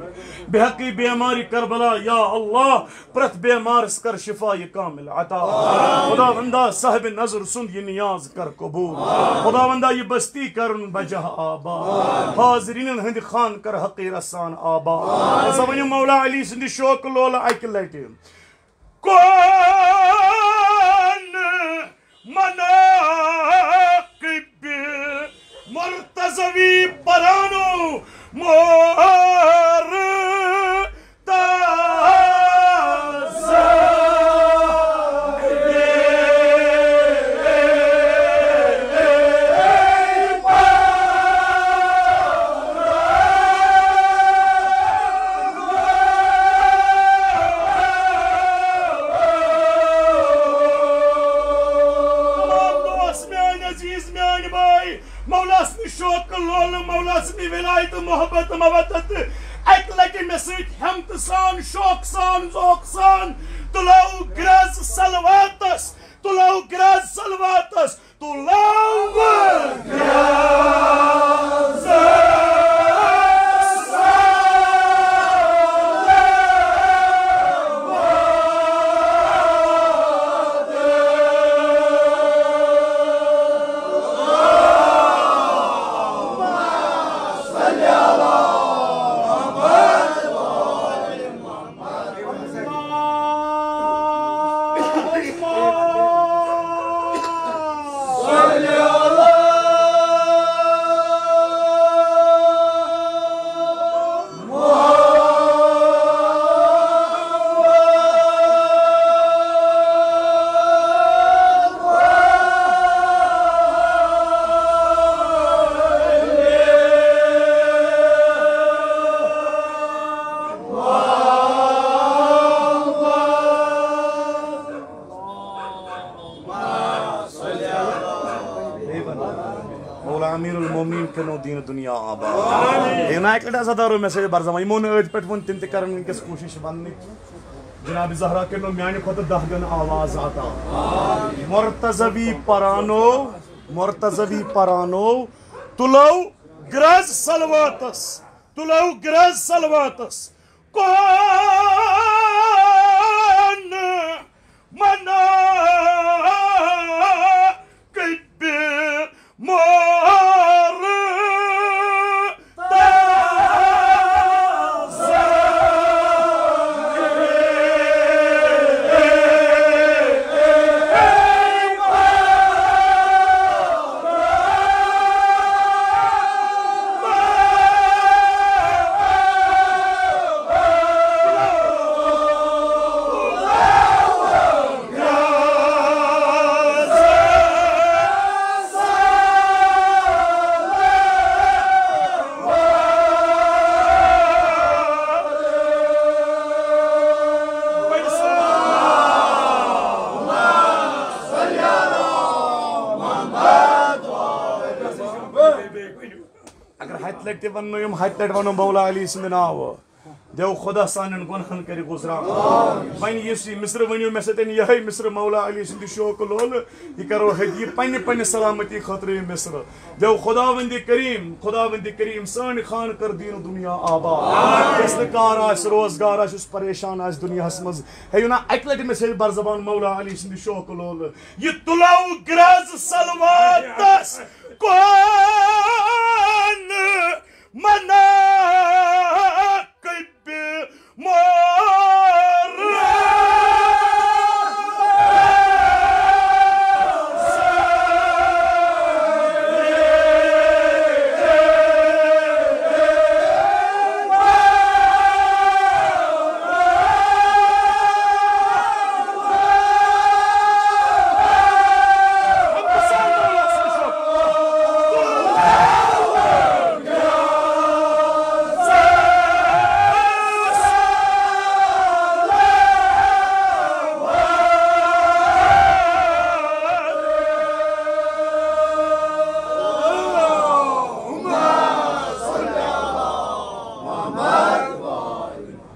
بے حقی بیماری کربلا یا اللہ، پرٛٮ۪تھ بیمارس کر شفا یہِ کامل عطا۔ خداوندا، صاحب نظر سُنٛد یہِ نیاز کر قبول۔ خداوندا، یہِ بستی کرُن بجا آباد۔ حاضرینن ہٕنٛدِ خان کر حقیرت سان آباد۔ ہسا ؤنِو مولا علی سٕنٛدِ شوقہٕ لولہٕ اکہِ لٹہِ۔ کون مناقب مرتضوی پرانو مور تمام دوست میٲنۍ عزیز میٲنۍ بٲے، مولا سٕنٛدِ شوقہٕ لولہٕ، مولا سٕنٛدِ ولایتہٕ محبت مودت، اکہِ لٹہِ مےٚ سۭتۍ ہمتہٕ سان، شوق سان، ذوق سان تُلو گرٛز صلواتس، تُلو گرٛز صلواتس، تُلو گرٛز۔ مولا امیر المومنین کنو دین دنیا آباد۔ ہے نا اکہِ لٹہِ عزادارو مےٚ سۭتۍ برزما، یِمو نہٕ أتھۍ پٮ۪ٹھ ووٚن، تِم تہِ کرن وٕنکیٚس کوٗشش وننٕچ۔ جناب زہرا کٔرِنو میانہِ کھۄتہٕ دَہ گُنہٕ آواز عطا۔ مرتضوی پرانو، مرتضوی پرانو، تُلو گرٛز صلواتس، تُلو گرٛز صلواتس۔ کون لٹہِ تہِ وننٲیِم، ہتہِ لٹہِ ونو مولا علی سٕنٛدِ ناوٕ۔ دیو خدا سانٮ۪ن گۄنہن کٔرِ گُزران۔ وۄنۍ یُس یہِ مصرٕ ؤنِو مےٚ سۭتۍ، یِہوٚے مصرٕ مولا علی سٕنٛدِ شوقہٕ لولہٕ، یہِ کرو ہدیہِ پننہِ پننہِ سلامتی خٲطرٕ یہِ مصرٕ۔ دیو خداوندِ کریم، خداوندِ کریم سٲنۍ خان کر دین و دنیا آباد۔ یس نہٕ کار آسہِ، روزگار آسہِ، یُس پریشان آسہِ دنیاہس منٛز، ہیٚیِو نا اکہِ لٹہِ مےٚ سۭتۍ برزبان مولا علی سٕنٛدِ شوقہٕ لولہٕ۔ یہِ تُلو گرٛز صلواتس کُن مناقب مور۔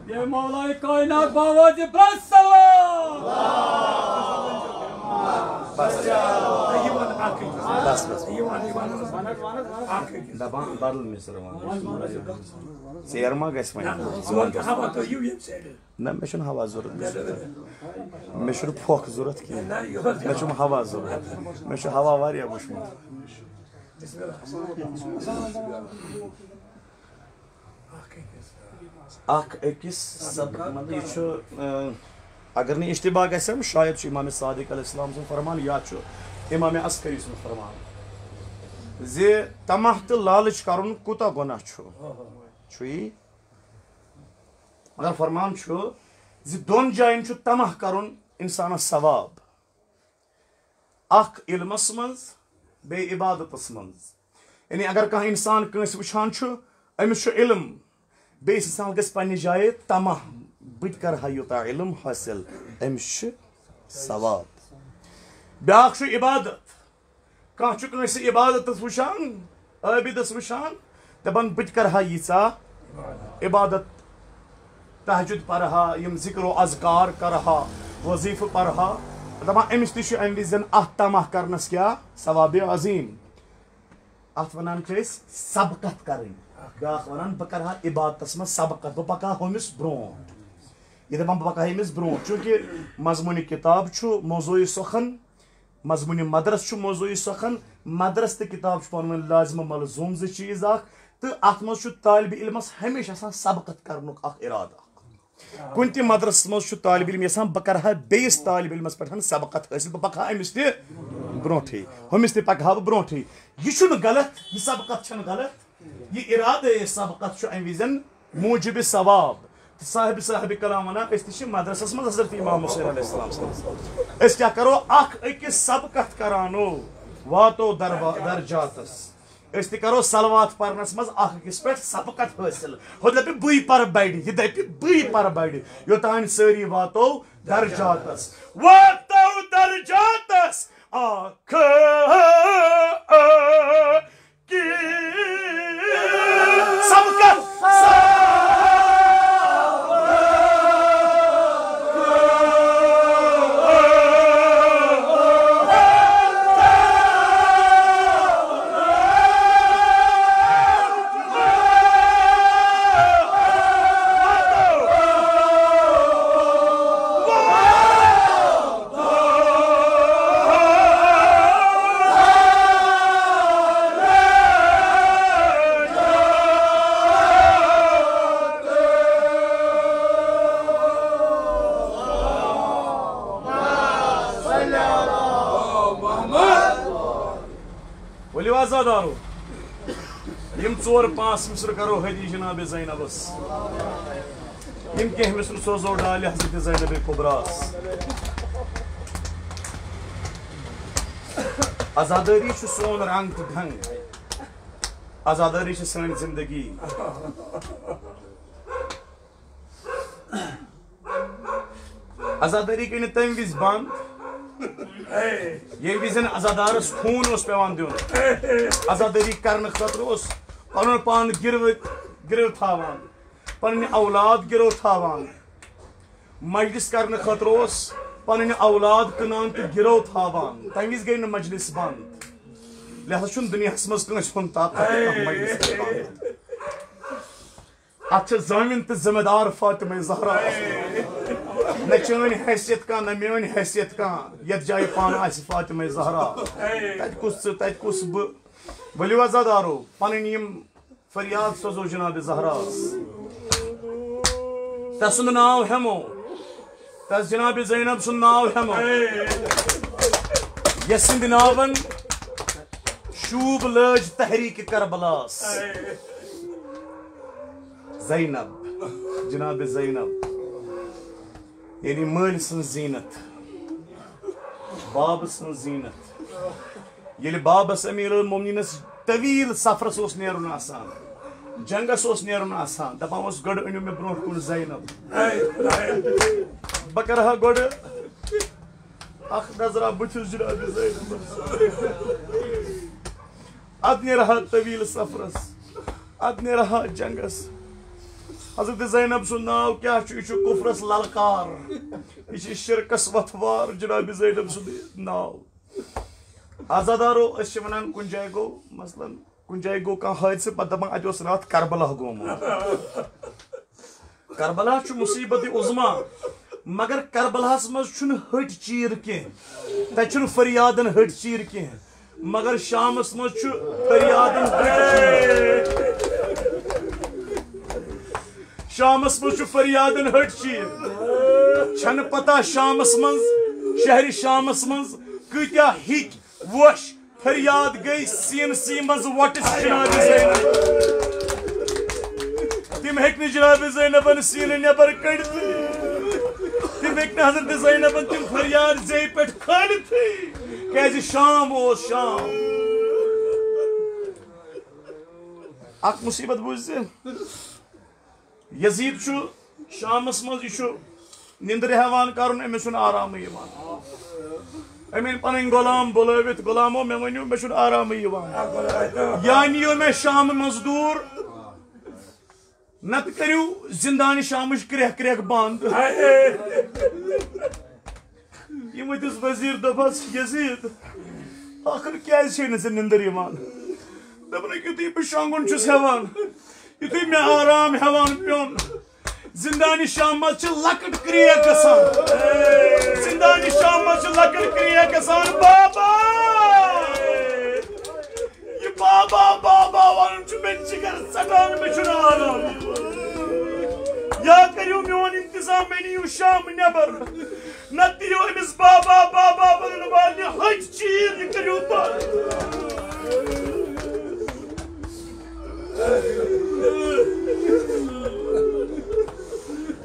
اے مولائے کائنات، باوجہ برس سلام۔ بس، بس۔ دپان بدل مصرٕ وَن۔ ژیر ما گژھِ وۄنۍ؟ نہ، مےٚ چھُنہٕ ہوا ضوٚرَتھ۔ مےٚ چھُنہٕ پھۄکھ ضوٚرَتھ کِہیٖنۍ۔ مےٚ چھُنہٕ ہوا ضوٚرَتھ۔ مےٚ چھُ ہوا واریاہ وٕچھمُت۔ اکھ أکِس سب-، مطلب، یہِ چھُ، اَ، اگر نہٕ اشتباہ گژھٮ۪م، شاید چھُ امام صادق علیہ السلام سُنٛد فرمان یا چھُ امام عسکری سُنٛد فرمان زِ طمع تہٕ لالٕچ کرُن کوٗتاہ گۄناہ چھُ۔ چھُ یی؟ مگر فرمان چھُ زِ دۄن جاین چھُ طمع کرُن انسانس ثواب۔ اکھ علمس منٛز، بیٚیہِ عبادتس منٛز۔ یعنی اگر کانٛہہ انسان کٲنٛسہِ وٕچھان چھُ، أمِس چھُ علم، بیٚیِس انسانس گژھِ پننہِ جایہِ طمع، بہٕ تہِ کرٕ ہا یوٗتاہ علم حٲصِل، أمِس چھُ ثواب۔ بیٛاکھ چھُ عبادت۔ کانٛہہ چھُ کٲنٛسہِ عبادتس وٕچھان، عٲبدس وٕچھان، دپان، "بہٕ تہِ کرٕ ہا ییٖژاہ عبادت، تہجد پرٕ ہا، یِم ذکر و اذکار کرٕ ہا، وظیفہٕ پرٕ ہا۔" دپان، أمِس تہِ چھُ امہِ وِزِ زن اتھ طمع کرنس کیٛاہ؟ ثواب عظیم۔ اتھ ونان چھِ أسۍ سبقت کرٕنۍ۔ بیٛاکھ ونان، "بہٕ کرٕ ہا عبادتس منٛز سبقت، بہٕ پکہٕ ہا ہُمِس برونٛٹھ۔" یہِ دپان، "بہٕ پکہٕ ہا أمِس برونٛٹھ۔" چوٗنٛکہِ مضموٗنِ کتاب چھُ موضوعی سخن، مضموٗنِ مدرس چھُ موضوعی سخن، مدرس تہٕ کتاب چھُ پانہٕ ؤنۍ لازمہٕ ملزوٗم زٕ چیٖز اکھ، تہٕ اتھ منٛز چھُ طالب علمس ہمیشہِ آسان سبقت کرنُک اکھ ارادٕ اکھ۔ کُنہِ تہِ مدرسس منٛز چھُ طالب علم یژھان، بہٕ کرٕ ہا بیٚیِس طالب علمس پٮ۪ٹھ سبقت حٲصِل، بہٕ پکہٕ ہا أمِس تہِ برونٛٹھٕے، ہُمِس تہِ پکہٕ ہا بہٕ برونٛٹھٕے۔ یہِ چھُنہٕ غلط، یہِ سبقت چھَنہٕ غلط، یہِ ارادٕ، یہِ سبقت چھُ امہِ وِزٮ۪ن موجب ثواب۔ تہٕ صاحب، صاحب کلام ونان، أسۍ تہِ چھِ مدرسس منٛز حضرت امام حسین علیہ السلام سٕنٛدِس۔ أسۍ کیٛاہ کرو؟ اکھ أکِس سبقت کرانو، واتو دربا-، درجاتس۔ أسۍ تہِ کرو صلوات پرنس منٛز اکھ أکِس پٮ۪ٹھ سبقت حٲصِل۔ ہُہ دپہِ، "بٕے پرٕ بڑِ"، یہِ دپہِ، "بٕے پرٕ بڑِ"، یوٚتانۍ سٲری واتو درجاتس۔ واتو درجاتس اکھ۔ سبقت۔ ؤلِو عزادارو، یِم ژور پانٛژھ مِصرٕ کرو ہدی جناب زینبس۔ یِم کینٛہہ مِصرٕ سوزو ڈالہِ حضرت زینب کبراہس۔ عزادٲری چھُ سون رنگ تہٕ ڈھنگ۔ عزادٲری چھِ سٲنۍ زندگی۔ عزادٲری گٔے نہٕ تَمہِ وِزِ بنٛد، ییٚمہِ وِزِ عزادارس خوٗن اوس پٮ۪وان دیُن۔ عزادٲری کرنہٕ خٲطرٕ اوس پنُن پان گِروِ گِرو تھاوان، پنٕنۍ اولاد گِرو تھاوان۔ مجلس کرنہٕ خٲطرٕ اوس پنٕنۍ اولاد کٕنان تہٕ گِرو تھاوان۔ تمہِ وِزِ گٔے نہٕ مجلس بند۔ لہذا چھُنہٕ دُنیاہس منٛز کٲنٛسہِ ہُنٛد طاقت کانٛہہ مجلس بند۔ اتھ چھِ زٲمِن تہٕ ذمہٕ دار فاطمہ زہرا۔ نہ چٲنۍ حیثیت کانٛہہ، نہ میٲنۍ حیثیت کانٛہہ، یتھ جایہِ پانہٕ آسہِ فاطمہ زہرا۔ تتہِ کُس ژٕ، تتہِ کُس بہٕ۔ ؤلِو عزادارو، پنٕنۍ یِم فریاد سوزو جناب زہراس۔ تسُنٛد ناو ہٮ۪مو، تس جناب زینب سُنٛد ناو ہٮ۪مو، یسٕنٛدِ ناون شوٗب لٲج تحریک کربلاس۔ زینب، جناب زینب، یعنی مٲلۍ سٕنٛز زیٖنت، باب سٕنٛز زیٖنت۔ ییٚلہِ بابس امیر المومنینس طویل سفرس اوس نیرُن آسان، جنگس اوس نیرُن آسان، دپان اوس، گۄڈٕ أنِو مےٚ برونٛٹھ کُن زینب۔ بہٕ کرٕ ہا گۄڈٕ اکھ نظرا بٕتھِس جناب زینبس۔ ادٕ نیرٕ ہا طویل سفرس، ادٕ نیرٕ ہا جنگس۔ حضرت زینب سُنٛد ناو کیٛاہ چھُ؟ یہِ چھُ کفرس للکار، یہِ چھُ شرکس وتھوار، جناب زینب سُنٛد ناو۔ عزادارو، أسۍ چھِ ونان کُنہِ جایہِ گوٚو، مثلاً کُنہِ جایہِ گوٚو کانٛہہ حٲدثہٕ، پتہٕ دپان، اتہِ اوس راتھ کربلا گوٚمُت۔ کربلا چھُ مصیبت عظمیٰ، مگر کربلاہس منٛز چھُنہٕ ۂٹۍ چیٖر کینٛہہ، تتہِ چھُنہٕ فریادن ۂٹۍ چیٖر کینٛہہ، مگر شامس منٛز چھُ فریادن ۂٹۍ چیٖر۔ شامس منٛز چھُ فریادن ۂٹۍ چیٖر۔ چھنہٕ پتہ شامس منٛز، شہرِ شامس منٛز کۭتیاہ ہِکۍ ووش فریاد گٔے سیٖنسٕے منٛز وۄٹٕس جناب زینب۔ تِم ہیٚکۍ نہٕ جناب زینبن سیٖنہٕ نٮ۪بر کٔڑتھٕے۔ تِم ہیٚکۍ نہٕ حضرت زینبن تِم فریاد زیٚیہِ پٮ۪ٹھ کھٲلتھٕے، کیازِ شام اوس شام۔ اکھ مصیبت بوٗز زِ یزید چھُ شامس منٛز، یہِ چھُ نِندرِ ہٮ۪وان کرُن، أمِس چھُنہٕ آرامٕے یِوان۔ أمۍ أنۍ پنٕنۍ غلام بُلٲوِتھ، غلامو، مےٚ ؤنِو، مےٚ چھُنہٕ آرامٕے یِوان۔ یا نِیو مےٚ شامہٕ مزدوٗر، نتہٕ کٔرِو زندانِ شامٕچ کرٛیکھ کرٛیکھ بنٛد۔ یِمو دِژ وزیر، دوٚپہَس، یزید، ٲخٕر کیازِ چھے نہٕ ژےٚ نِندٕر یِوان؟ دوٚپنَکھ، یُتھُے بہٕ شۄنٛگُن چھُس ہٮ۪وان، یُتھُے مےٚ آرام ہٮ۪وان پیوٚن، زندانِ شام منٛز چھِ لۄکٕٹ کرٛیک گژھان۔ زندانِ شام منٛز چھِ لۄکٕٹ کرٛیک گژھان، بابا! یہِ بابا، بابا وَنُن چھُ مےٚ جِگر ژَٹان، مےٚ چھُنہٕ آرام یِوان۔ یا کٔرِو میون انتظام، مےٚ نِیِو شام نٮ۪بر۔ نتہٕ یِیو أمِس بابا، بابا ونن والنہِ ۂٹۍ چیٖر، یہِ کٔرِو بنٛد۔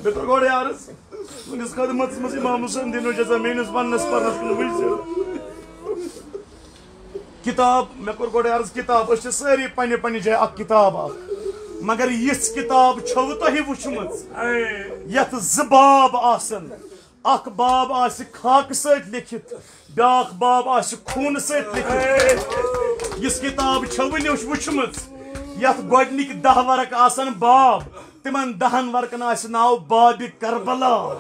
مےٚ کوٚر گۄڈَے عرض، تُہٕنٛدِس خدمتس منٛز امام حسین دِنو جزا، میٲنِس وننس پرنس کُن وٕچھ زِ۔ کتاب، مےٚ کوٚر گۄڈَے عرض، کتاب، أسۍ چھِ سٲری پننہِ پننہِ جایہِ اکھ کتاب اکھ، مگر یِژھ کتاب چھَوٕ تۄہہِ وٕچھمٕژ یتھ زٕ باب آسن؟ اکھ باب آسہِ خاکہٕ سۭتۍ لیکھِتھ، بیٛاکھ باب آسہِ خوٗنہٕ سۭتۍ لیکھِتھ۔ یِژھ کِتاب چھَوٕ نِش وٕچھمٕژ، یَتھ گۄڈٕنِکۍ دَہ ورق آسَن باب، تِمَن دَہَن ورقَن آسہِ ناو بابِ کربلا۔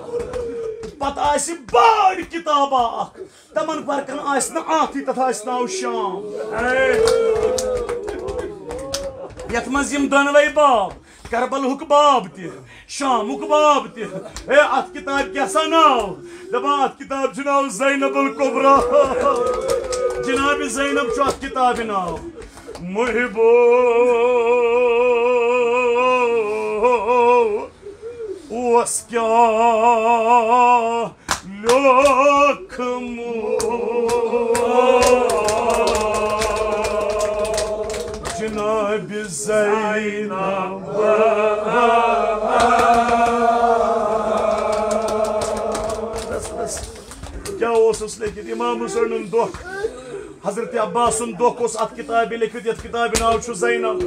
پَتہٕ آسہِ بٔڑ کِتابہ اَکھ، تِمَن ورقَن آسہِ نہٕ اَتھٕے، تَتھ آسہِ ناو شام۔ یَتھ منٛز یِم دۄنوَے باب، کربلہُک باب تہِ، شامُک باب تہِ۔ ہے، اتھ کتابہِ کیٛاہ سا ناو؟ دپان، اتھ کتابہِ چھُ ناو زینب الکبریٰ۔ جناب زینب چھُ اتھ کتابہِ ناو۔ محبو اوس کیٛاہ لیوکھمُت جناب زینب۔ بس، بس۔ کیٛاہ اوسُس لیکھِتھ؟ امام حسینُن دۄکھ، حضرت عباسُن دۄکھ اوس اتھ کتابہِ لیکھِتھ، یتھ کتابہِ ناو چھُ زینب۔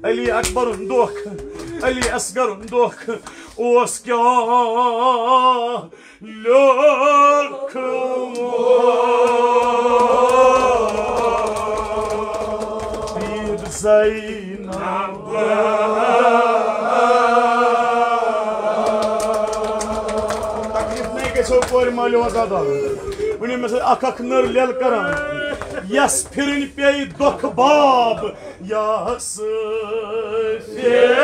علی اکبرُن دۄکھ، علی اصغرُن دۄکھ اوس کیٛاہ لیوکھمُت۔ بی بی زینب گژھو کورِ مالیو عزادار۔ وٕنہِ مےٚ سۭتۍ اکھ اکھ نٔر لیل کران۔ یس پھِرٕنۍ پیٚیہِ دۄکھٕ باب، یس پھِرِ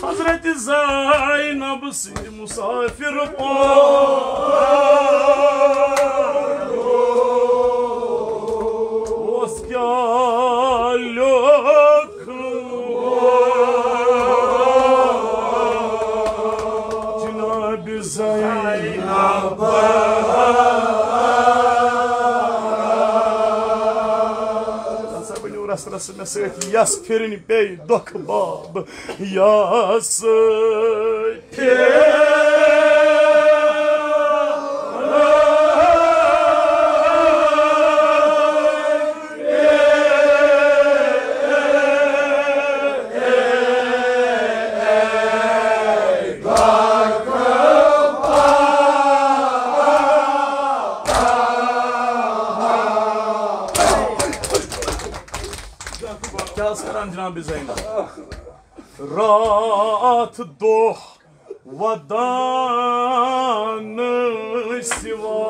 حضرت زینب سٕنٛدِ مسافر پٲٹھۍ اوس کیٛاہ لیوٚکھ جناب زینب۔ ہسا ؤنِو رس رس مےٚ سۭتۍ، یس پھِرٕنۍ پیٚیہِ دۄکھٕ باب، یس کیٛاہ ٲس کران جناب زینب؟ راتھ دۄہ ودان سوا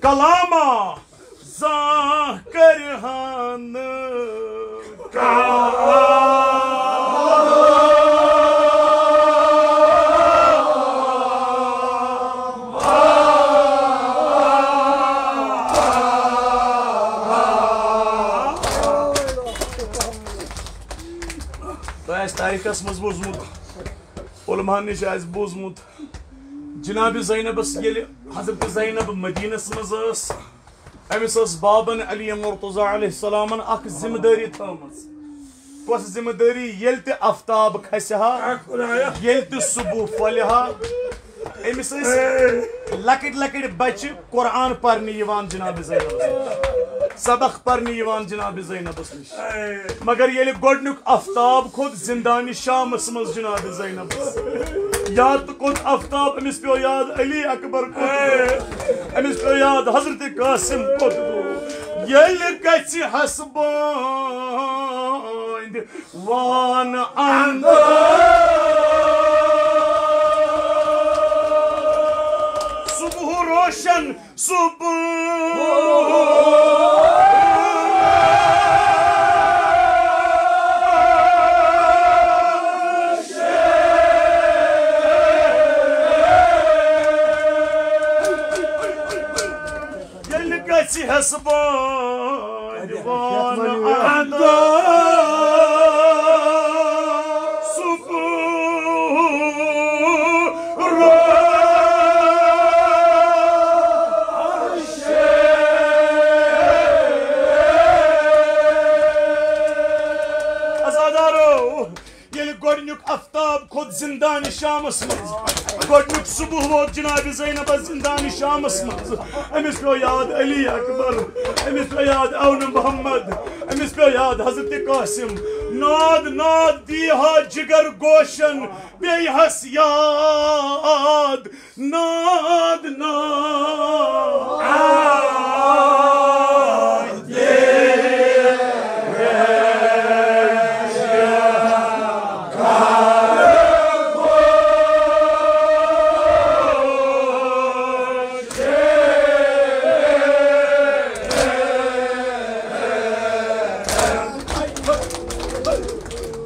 کلاما زانٛہہ کرِہا نہٕ کانٛہہ۔ تۄہہِ آسہِ تاریخس منٛز بوٗزمُت، علماہن نِش آسہِ بوٗزمُت، جناب زینبس ییٚلہِ حضرت زینب مدینس منٛز ٲس، أمِس ٲس بابن علی مرتضی علیہ السلامن اکھ ذمہٕ دٲری تھٲومٕژ۔ کۄس ذمہٕ دٲری؟ ییٚلہِ تہِ افتاب کھسہِ ہا، ییٚلہِ تہِ صبح پھۄلہِ ہا، أمِس ٲسۍ لۄکٕٹۍ لۄکٕٹۍ بچہِ قرآن پرنہِ یِوان جناب زینبس نِش، سبق پرنہِ یِوان جناب زینبس نِش۔ مگر ییٚلہِ گۄڈٕنیُک افتاب کھوٚت زندانِ شامس منٛز جناب زینبس، یاد تہٕ کوٚت افتاب، أمِس پیوٚو یاد علی اکبر کوٚت گوٚو، أمِس پیوٚو یاد حضرت قاسم کوٚت گوٚو۔ ییٚلہِ گژھِ حسبٲنۍ وان اندر۔ صبح روشن، صبح۔ ییٚلہِ گژھِ حسبٲنۍ وان اندر۔ صبح روشن۔ عزادارو، ییٚلہِ گۄڈٕنیُک افتاب کھوٚت زندانِ شامس منٛز، گۄڈٕنیُک صبح ووت جناب زینبس زندانِ شامس منٛز، أمِس پیوٚو یاد علی اکبر، أمِس پیوٚو یاد اونہٕ محمد، أمِس پیوٚو یاد حضرت قاسم۔ ناد ناد دی ہا جگر گوشن، بیٚیہِ ہس یاد ناد ناد۔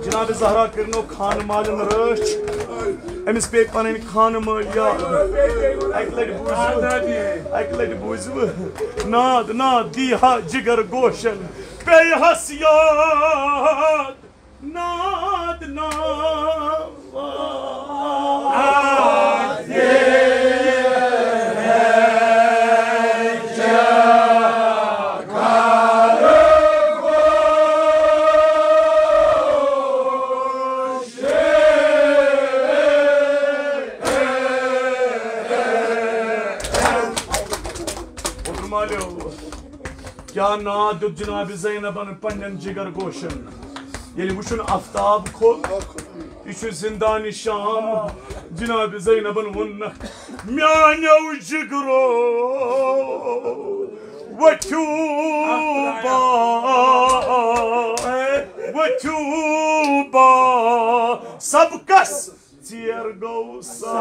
جناب زہرا کٔرنو خانہٕ مالٮ۪ن رٲچھ، أمِس پیٚیہِ پنٕنۍ خانہٕ مٲلۍ یاد۔ اَکہِ لٹہِ بوٗزِو، اَکہِ لٹہِ بوٗزِو۔ ناد ناد دی ہا جگر گوشن، پیٚیہِ ہس یاد ناد ناد۔ مالیو، کیٛاہ ناو دیُت جناب زینبن پننٮ۪ن جگر گوشن؟ ییٚلہِ وٕچھُن آفتاب کھوٚت، یہِ چھُ زندان شام، جناب زینبن ووٚن نہ، میانیو جگرو، وۄتھِو با، وۄتھِو با، سبقس ژیر گوٚو سا۔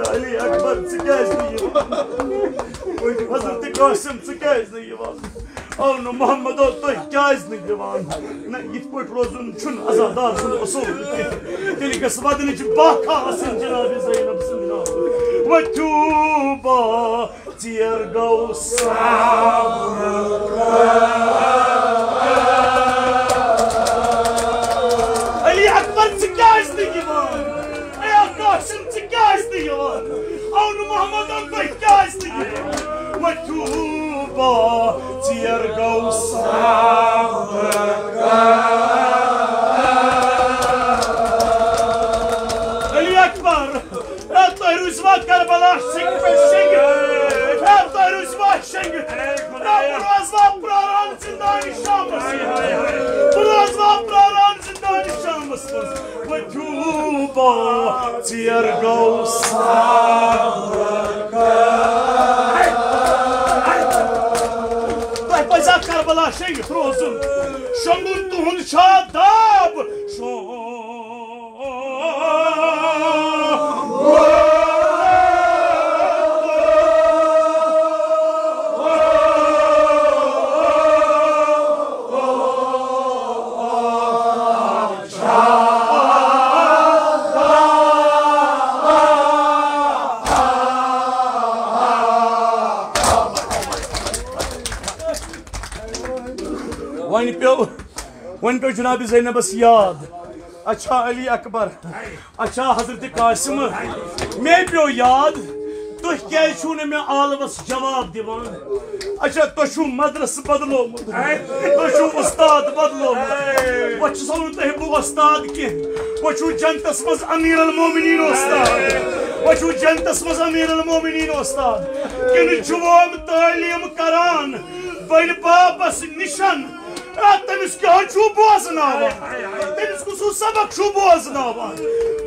علی اکبر، ژٕ کیٛازِ نہٕ یِوان؟ حضرت قاسم، ژٕ کیٛازِ نہٕ یِوان؟ او نہٕ محمدو، تُہۍ کیٛازِ نہٕ یِوان؟ نہ، یِتھ پٲٹھۍ روزُن چھُنہٕ عزادار سُنٛد اصوٗل کینٛہہ۔ تیٚلہِ گژھِ ودنٕچ باکھا آسٕنۍ جناب زینب سٕنٛدِ ناوٕ۔ وۄتھِو با، ژیر گوٚو سا۔ علی اکبر، ژٕ کیٛازِ نہٕ یِوان؟ اے قاسم، ژٕ کیٛازِ نہٕ یِوان؟ او نہٕ محمد، تُہۍ کیٛازِ نہٕ یِوان؟ وۄتھِو با، ژیر گوٚو سا۔ علی اکبر، اے، تُہۍ روٗزوا کربلا شنگہِ پٮ۪ٹھ شنگِتھ؟ اے، تُہۍ روٗزوا شنگِتھ؟ اے، بہٕ روزوا پراران زندان شامس۔ بہٕ روزوا پراران زندان شامس منٛز۔ وۄتھِو با، ژیر گوٚو سا۔ تۄہہِ پزِ کربلا شنگِتھ روزُن۔ شۄنگُن تُہُنٛد چھا داب؟ شۄنگ وۄنۍ پیوٚو، وۄنۍ پیوٚو جناب زینبس یاد۔ اچھا علی اکبر، اچھا حضرت قاسم، مےٚ پیوٚو یاد، تُہۍ کیٛازِ چھِو نہٕ مےٚ عالمس جواب دِوان؟ اچھا، تۄہہِ چھُو مدرسہٕ بدلومُت، تۄہہِ چھُو استاد بدلومُت۔ وۄنۍ چھُسو نہٕ تۄہہِ بہٕ استاد کینٛہہ، وۄنۍ چھُو جنتس منٛز امیر المومنین استاد، وۄنۍ چھُو جنتس منٛز امیر المومنین استاد۔ کِنہٕ چھُوم تعلیٖم کران بٔلۍ بابس نِشن؟ آ، تٔمِس کیٛاہ چھُو بوزناوان؟ تٔمِس کُس ہیوٗ سبق چھُو بوزناوان؟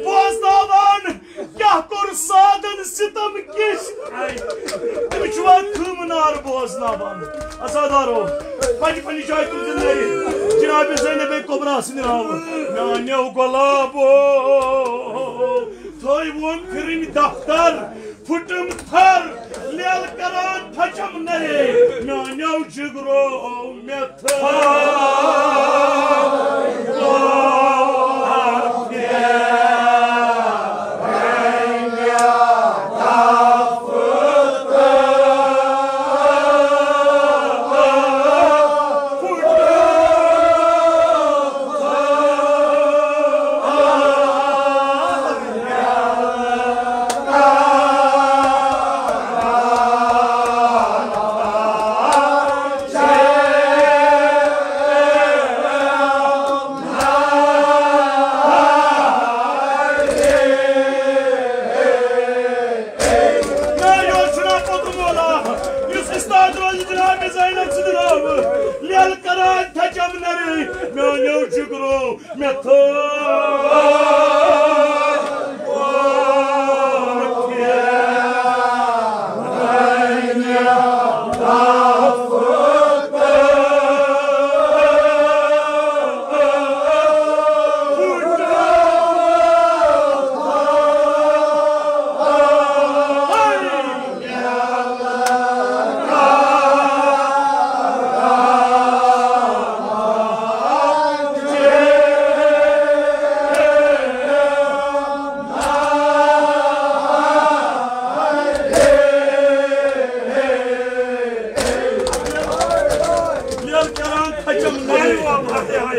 بوزناوان کیٛاہ کوٚر سادن ستم کِس؟ تٔمِس چھُوا خۭمہٕ نار بوزناوان؟ عزادارو، پننہِ پننہِ جایہِ تُلِو نٔرۍ۔ جناب زینب کبریٰ سٕنٛدِ ناوٕ میٛانیو غۄلامو تھٲوِوُم پھِرٕنۍ دفتر۔ پھُٹُم تھر، لیل کران تھچم نرے، میانیو جگرو مےٚ تھٲو۔ نہ، یہِ اوس جناب قطب مولا، یُس استاد روزِ جناب زینب سٕنٛدِ ناوٕ۔ لیل کران تھچم نرِ، میانیو جگرو، مےٚ تھٲو۔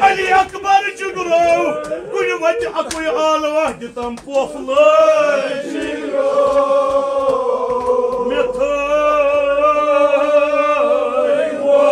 علی اکبر جگرو، کُنہِ وتہِ اکُے آلوہ دِتم پوپھ لٲج۔ مےٚ تھٲے وۄٹھ۔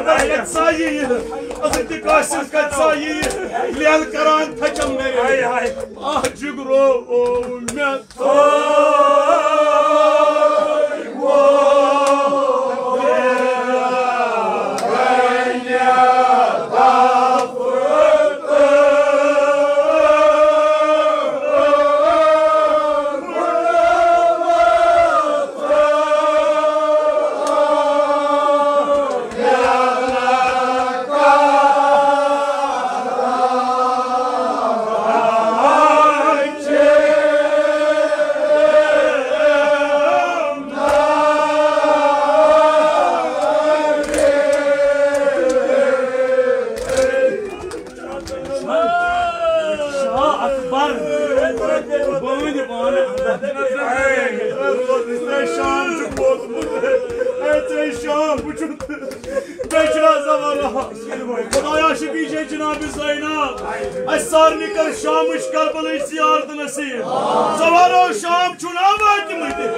کَتہِ سا یِیہِ؟ حضرت قاسم کَتہِ سا یِیہِ؟ لیل کران تھچم نَرِ۔ ہاے، ہاے۔ آہ جِگرو، او مےٚ۔ شاہ اکبر۔ بہٕ وٕنہِ پانہٕ اندر۔ اے، ژےٚ شام چھُ ووتمُت۔ اے، ژےٚ شام وٕچھُتھ۔ بیٚیہِ چھُنہ زمانہ۔ خدایا شفیع چھے جناب زینب۔ اَسہِ سارنٕے کر شامٕچ کربلٕچ زیارت نصیب۔ زوارو شام چھُنہ وٲتمٕتۍ۔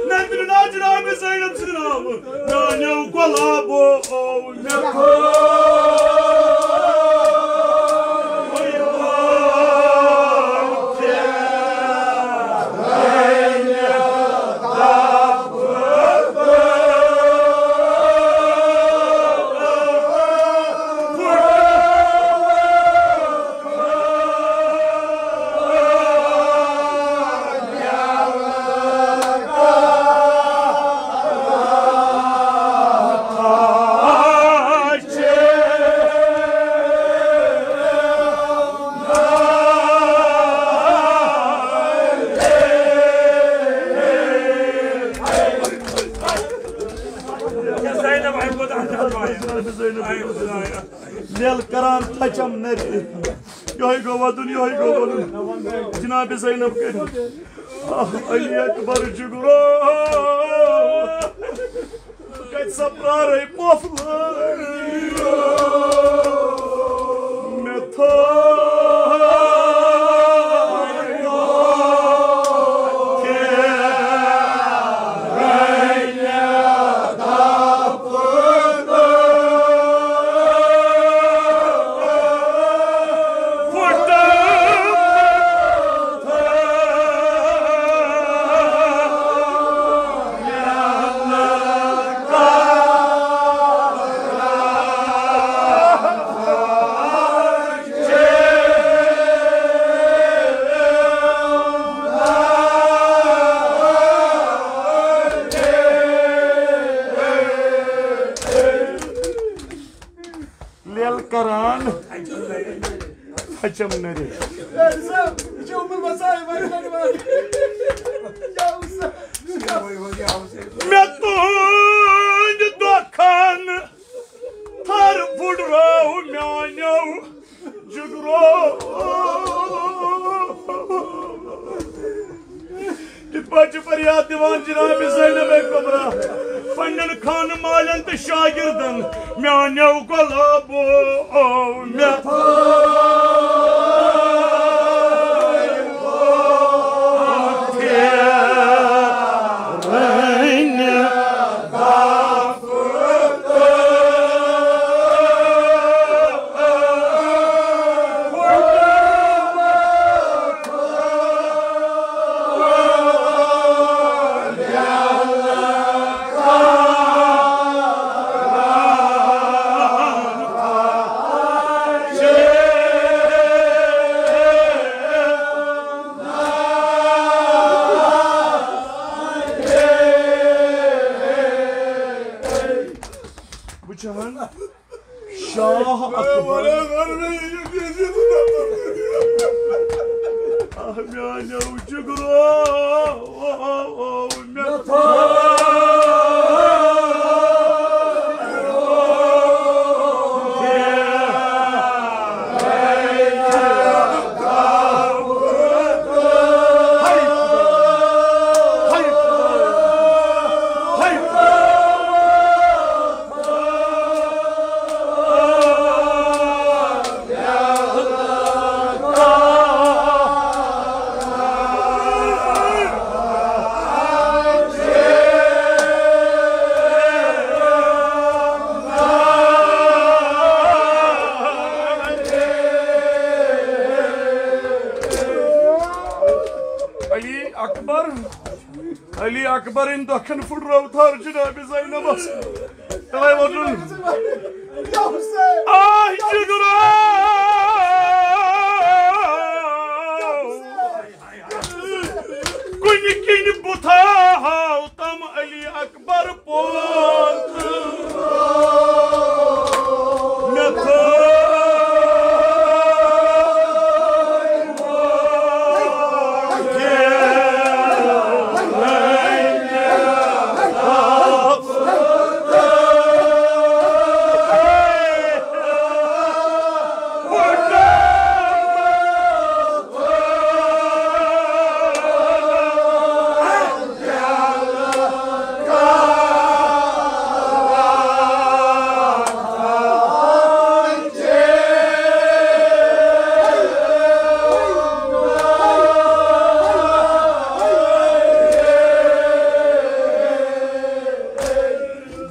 نندرِ نا جناب زینب سٕنٛدِ ناوٕ۔ میانیو گۄلابو، او مےٚ لیل کران تھچم نرِ۔ یہوے گوٚو ودُن، یہوے گوٚو ونُن۔ جناب زینب کٔرِو۔ آہ، علی اکبر جگرو۔ کتہِ سا پرارے پۄپھ لٲگۍ؟ مےٚ تھٲے لیل کران ہچم نٔرِتھ۔ مےٚ تُہنٛدِ دۄکھن تھر پھُٹرٲو میانیو جگرو۔ کِتھ پٲٹھۍ چھِ فریاد دِوان جناب زینب کبریٰ پننٮ۪ن خانہٕ مالٮ۪ن تہٕ شاگردن، میانیو غلامو، مےٚ وٕچھان شاہ اکبر۔ آہ، میانیو جگرو، مےٚ علی اکبرن دۄکھن پھُٹرٲو تھر جناب زینبس۔ تَوے ووتُن۔ آہ جگرا۔ کُنہِ کِنۍ بُتھا ہاو تم علی اکبر پوت۔ مےٚ تھٲے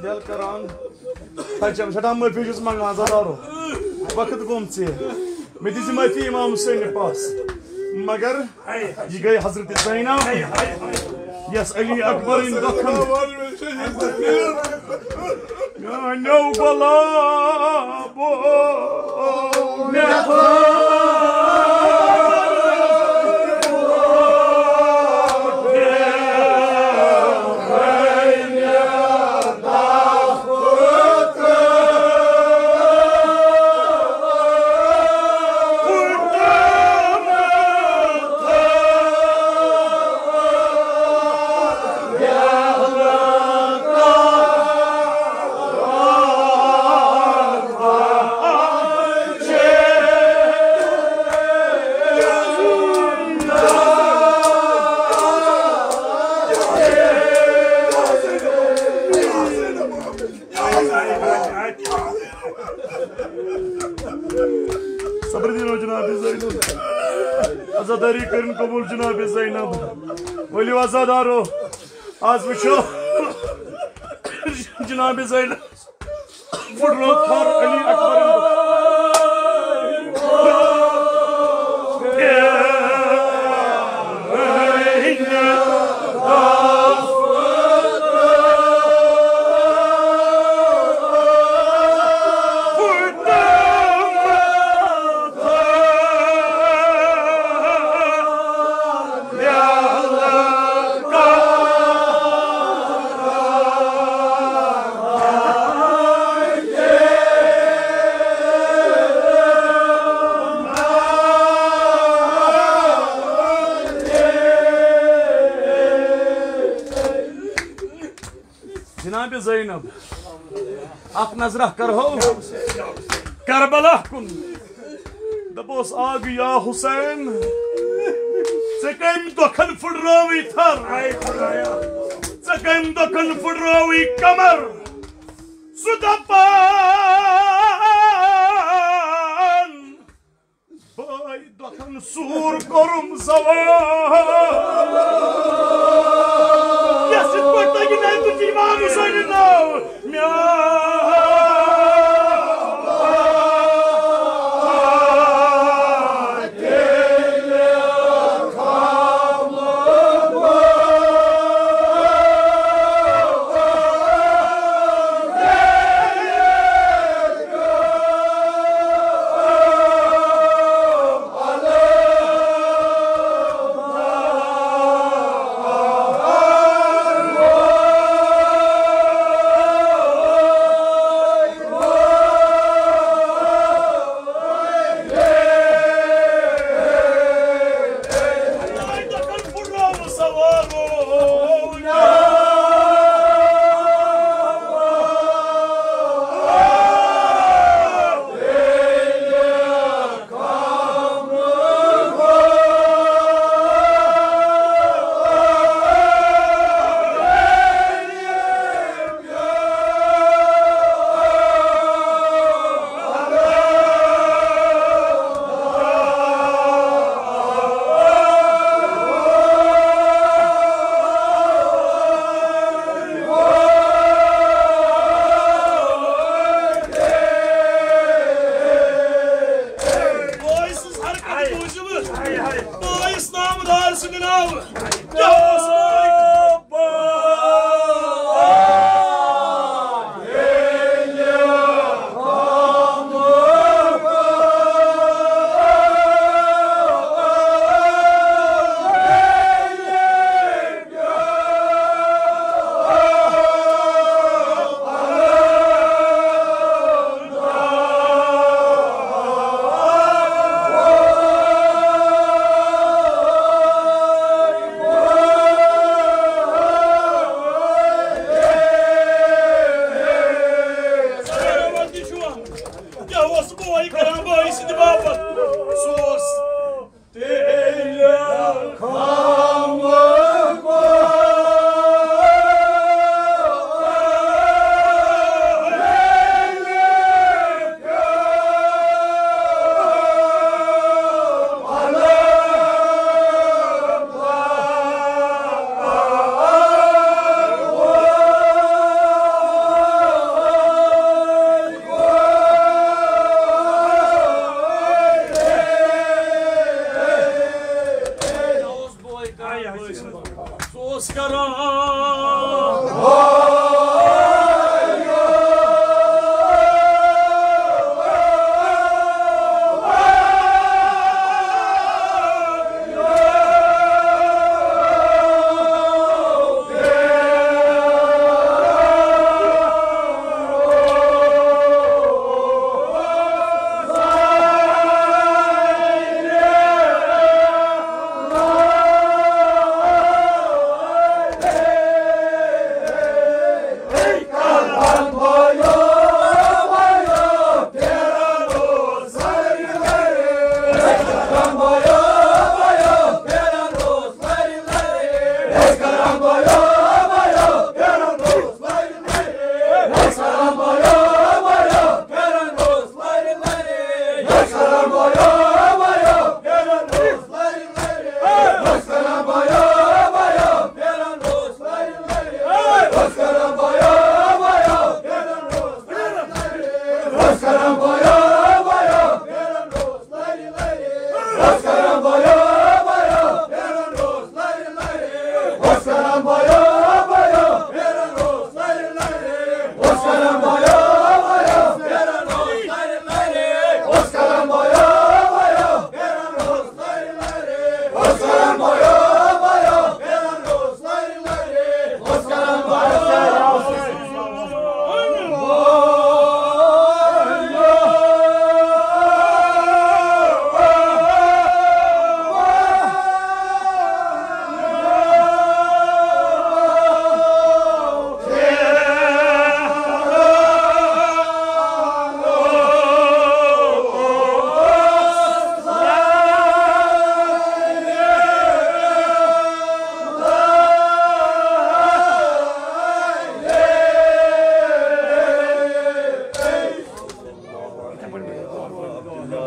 دل کران۔ تَتہِ چھَم سٮ۪ٹھاہ معٲفی چھُس منٛگان، زدارو۔ وقت گوٚم ژےٚ۔ مےٚ دِژ معٲفی امام حسین پاس۔ مگر یہِ گٔے حضرت زینب، یۄس علی اکبرٕنۍ دۄکھن۔ میٛانیو غلامو، مےٚ صبر دینو جناب زینب۔ عزاداری کرن قبول جناب زینب۔ ؤلِو عزادارو، آز وٕچھو جناب زینب۔ پھُٹرٲو تھر علی اکبرن۔ جناب زینب، اکھ نظرہ کرہو کربلا کُن۔ دپوس، آگ یا حسین، ژےٚ کٔمۍ دۄکھن پھُٹرٲوٕے تھر؟ ژےٚ کٔمۍ دۄکھن پھُٹرٲوٕے کمر؟ سُہ دپان، بٲے دۄکھن سوٗر کوٚرُم زوال۔ یَس یِتھ پٲٹھۍ تۄہہِ نہٕ تُہۍ چھِ اِمام حُسینہِ ناو۔ میٛا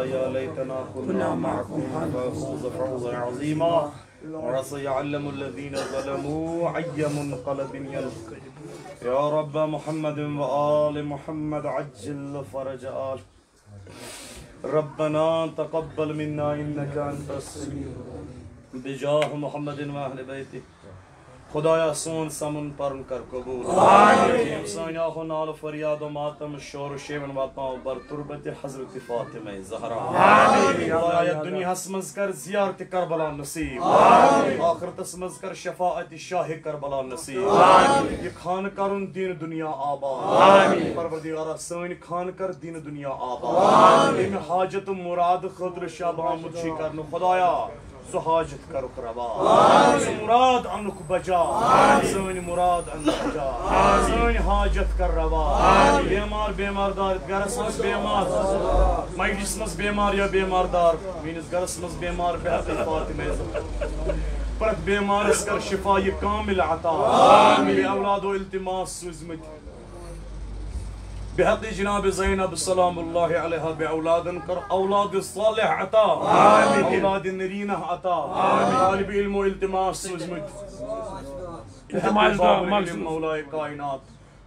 يا ليتنا كنا معكم فنفوز فوزا عظيما. وسيعلم الذين ظلموا أي منقلب ينقلبون. يا رب محمد وآل محمد عجل فرج آل. ربنا تقبل منا إنك أنت السميع. بجاه محمد وأهل بيته. خدایا، سون سمن پرن کر قبول۔ آمین۔ یِم سٲنۍ آہ و نالہٕ، فریاد و ماتم، شور و شیون واتناو بر تربت حضرت فاطمہ زہرا۔ آمین۔ خدایا، دنیاہس منٛز کر زیارت کربلا نصیب۔ آمین۔ آخرتس منٛز کر شفاعت شاہ کربلا نصیب۔ آمین۔ یہِ خانہٕ کرُن دین دنیا آباد۔ آمین۔ پروردگارا، سٲنۍ خانہٕ کر دین دنیا آباد۔ آمین۔ ییٚمہِ حاجت و مراد خٲطرٕ شب آمُت چھُے کرنہٕ، خدایا، سُہ حاجت کرُکھ روا۔ آمین۔ سُہ مراد انُکھ بجا۔ آمین۔ سٲنۍ مراد انُکھ بجا۔ آمین۔ سٲنۍ حاجت کر روا۔ آمین۔ بیمار، بیمار دار، گرس منٛز بیمار، مجلس منٛز بیمار یا بیمار دار، میٲنِس گرس منٛز بیمار، بحق فاطمہ زہرا۔ پرٛٮ۪تھ بیمارس کر شفا یہِ کامل عطا۔ آمین۔ بے اولاد و التماس سوٗزمٕتۍ۔ بحق جناب زینب سلام اللہ علیہا بے اولادن کر اولاد صالح عطا۔ آمین۔ اولاد نرینہ عطا۔ آمین۔ طالب علم و التماس سوٗزمٕتۍ۔ التماس باب دعا العلم مقصود۔ مولائے کائنات۔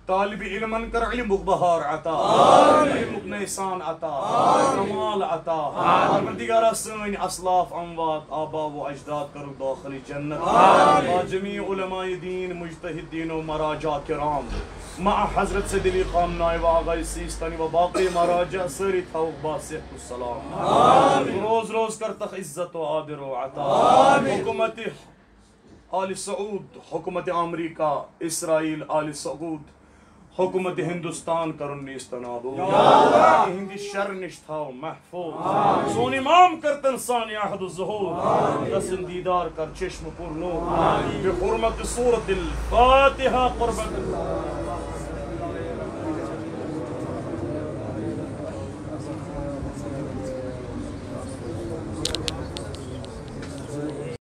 طالب علمن کر علمُک بہار عطا۔ آمین۔ علمُک نہ احسان عطا۔ آمین۔ کمال عطا۔ آمین۔ پروردگارا، سٲنۍ اسلاف اموات، آبا و اجداد کرو داخل جنت۔ آمین۔ با جمیع علماء دین، مجتہدین و مراجع کرام، مع حضرت سید علی خامنہ و آغای سیستانی و باقی مراجع سٲری تھاوکھ با صحت و سلام۔ آمین۔ روز روز کرتکھ عزت و آدر و عطا۔ آمین۔ حکومت آل سعود، حکومت امریکہ، اسرائیل، آل سعود، حکومت ہندوستان کرن نیست و نابود۔ یا اللہ۔ تہندِ شر نش تھاو محفوظ۔ آمین۔ سون امام کرتن سانِ عہد و ظہور۔ آمین۔ دستن دیدار کر چشم پر نور۔ آمین۔ بحرمت سورت الفاتحہ قربت۔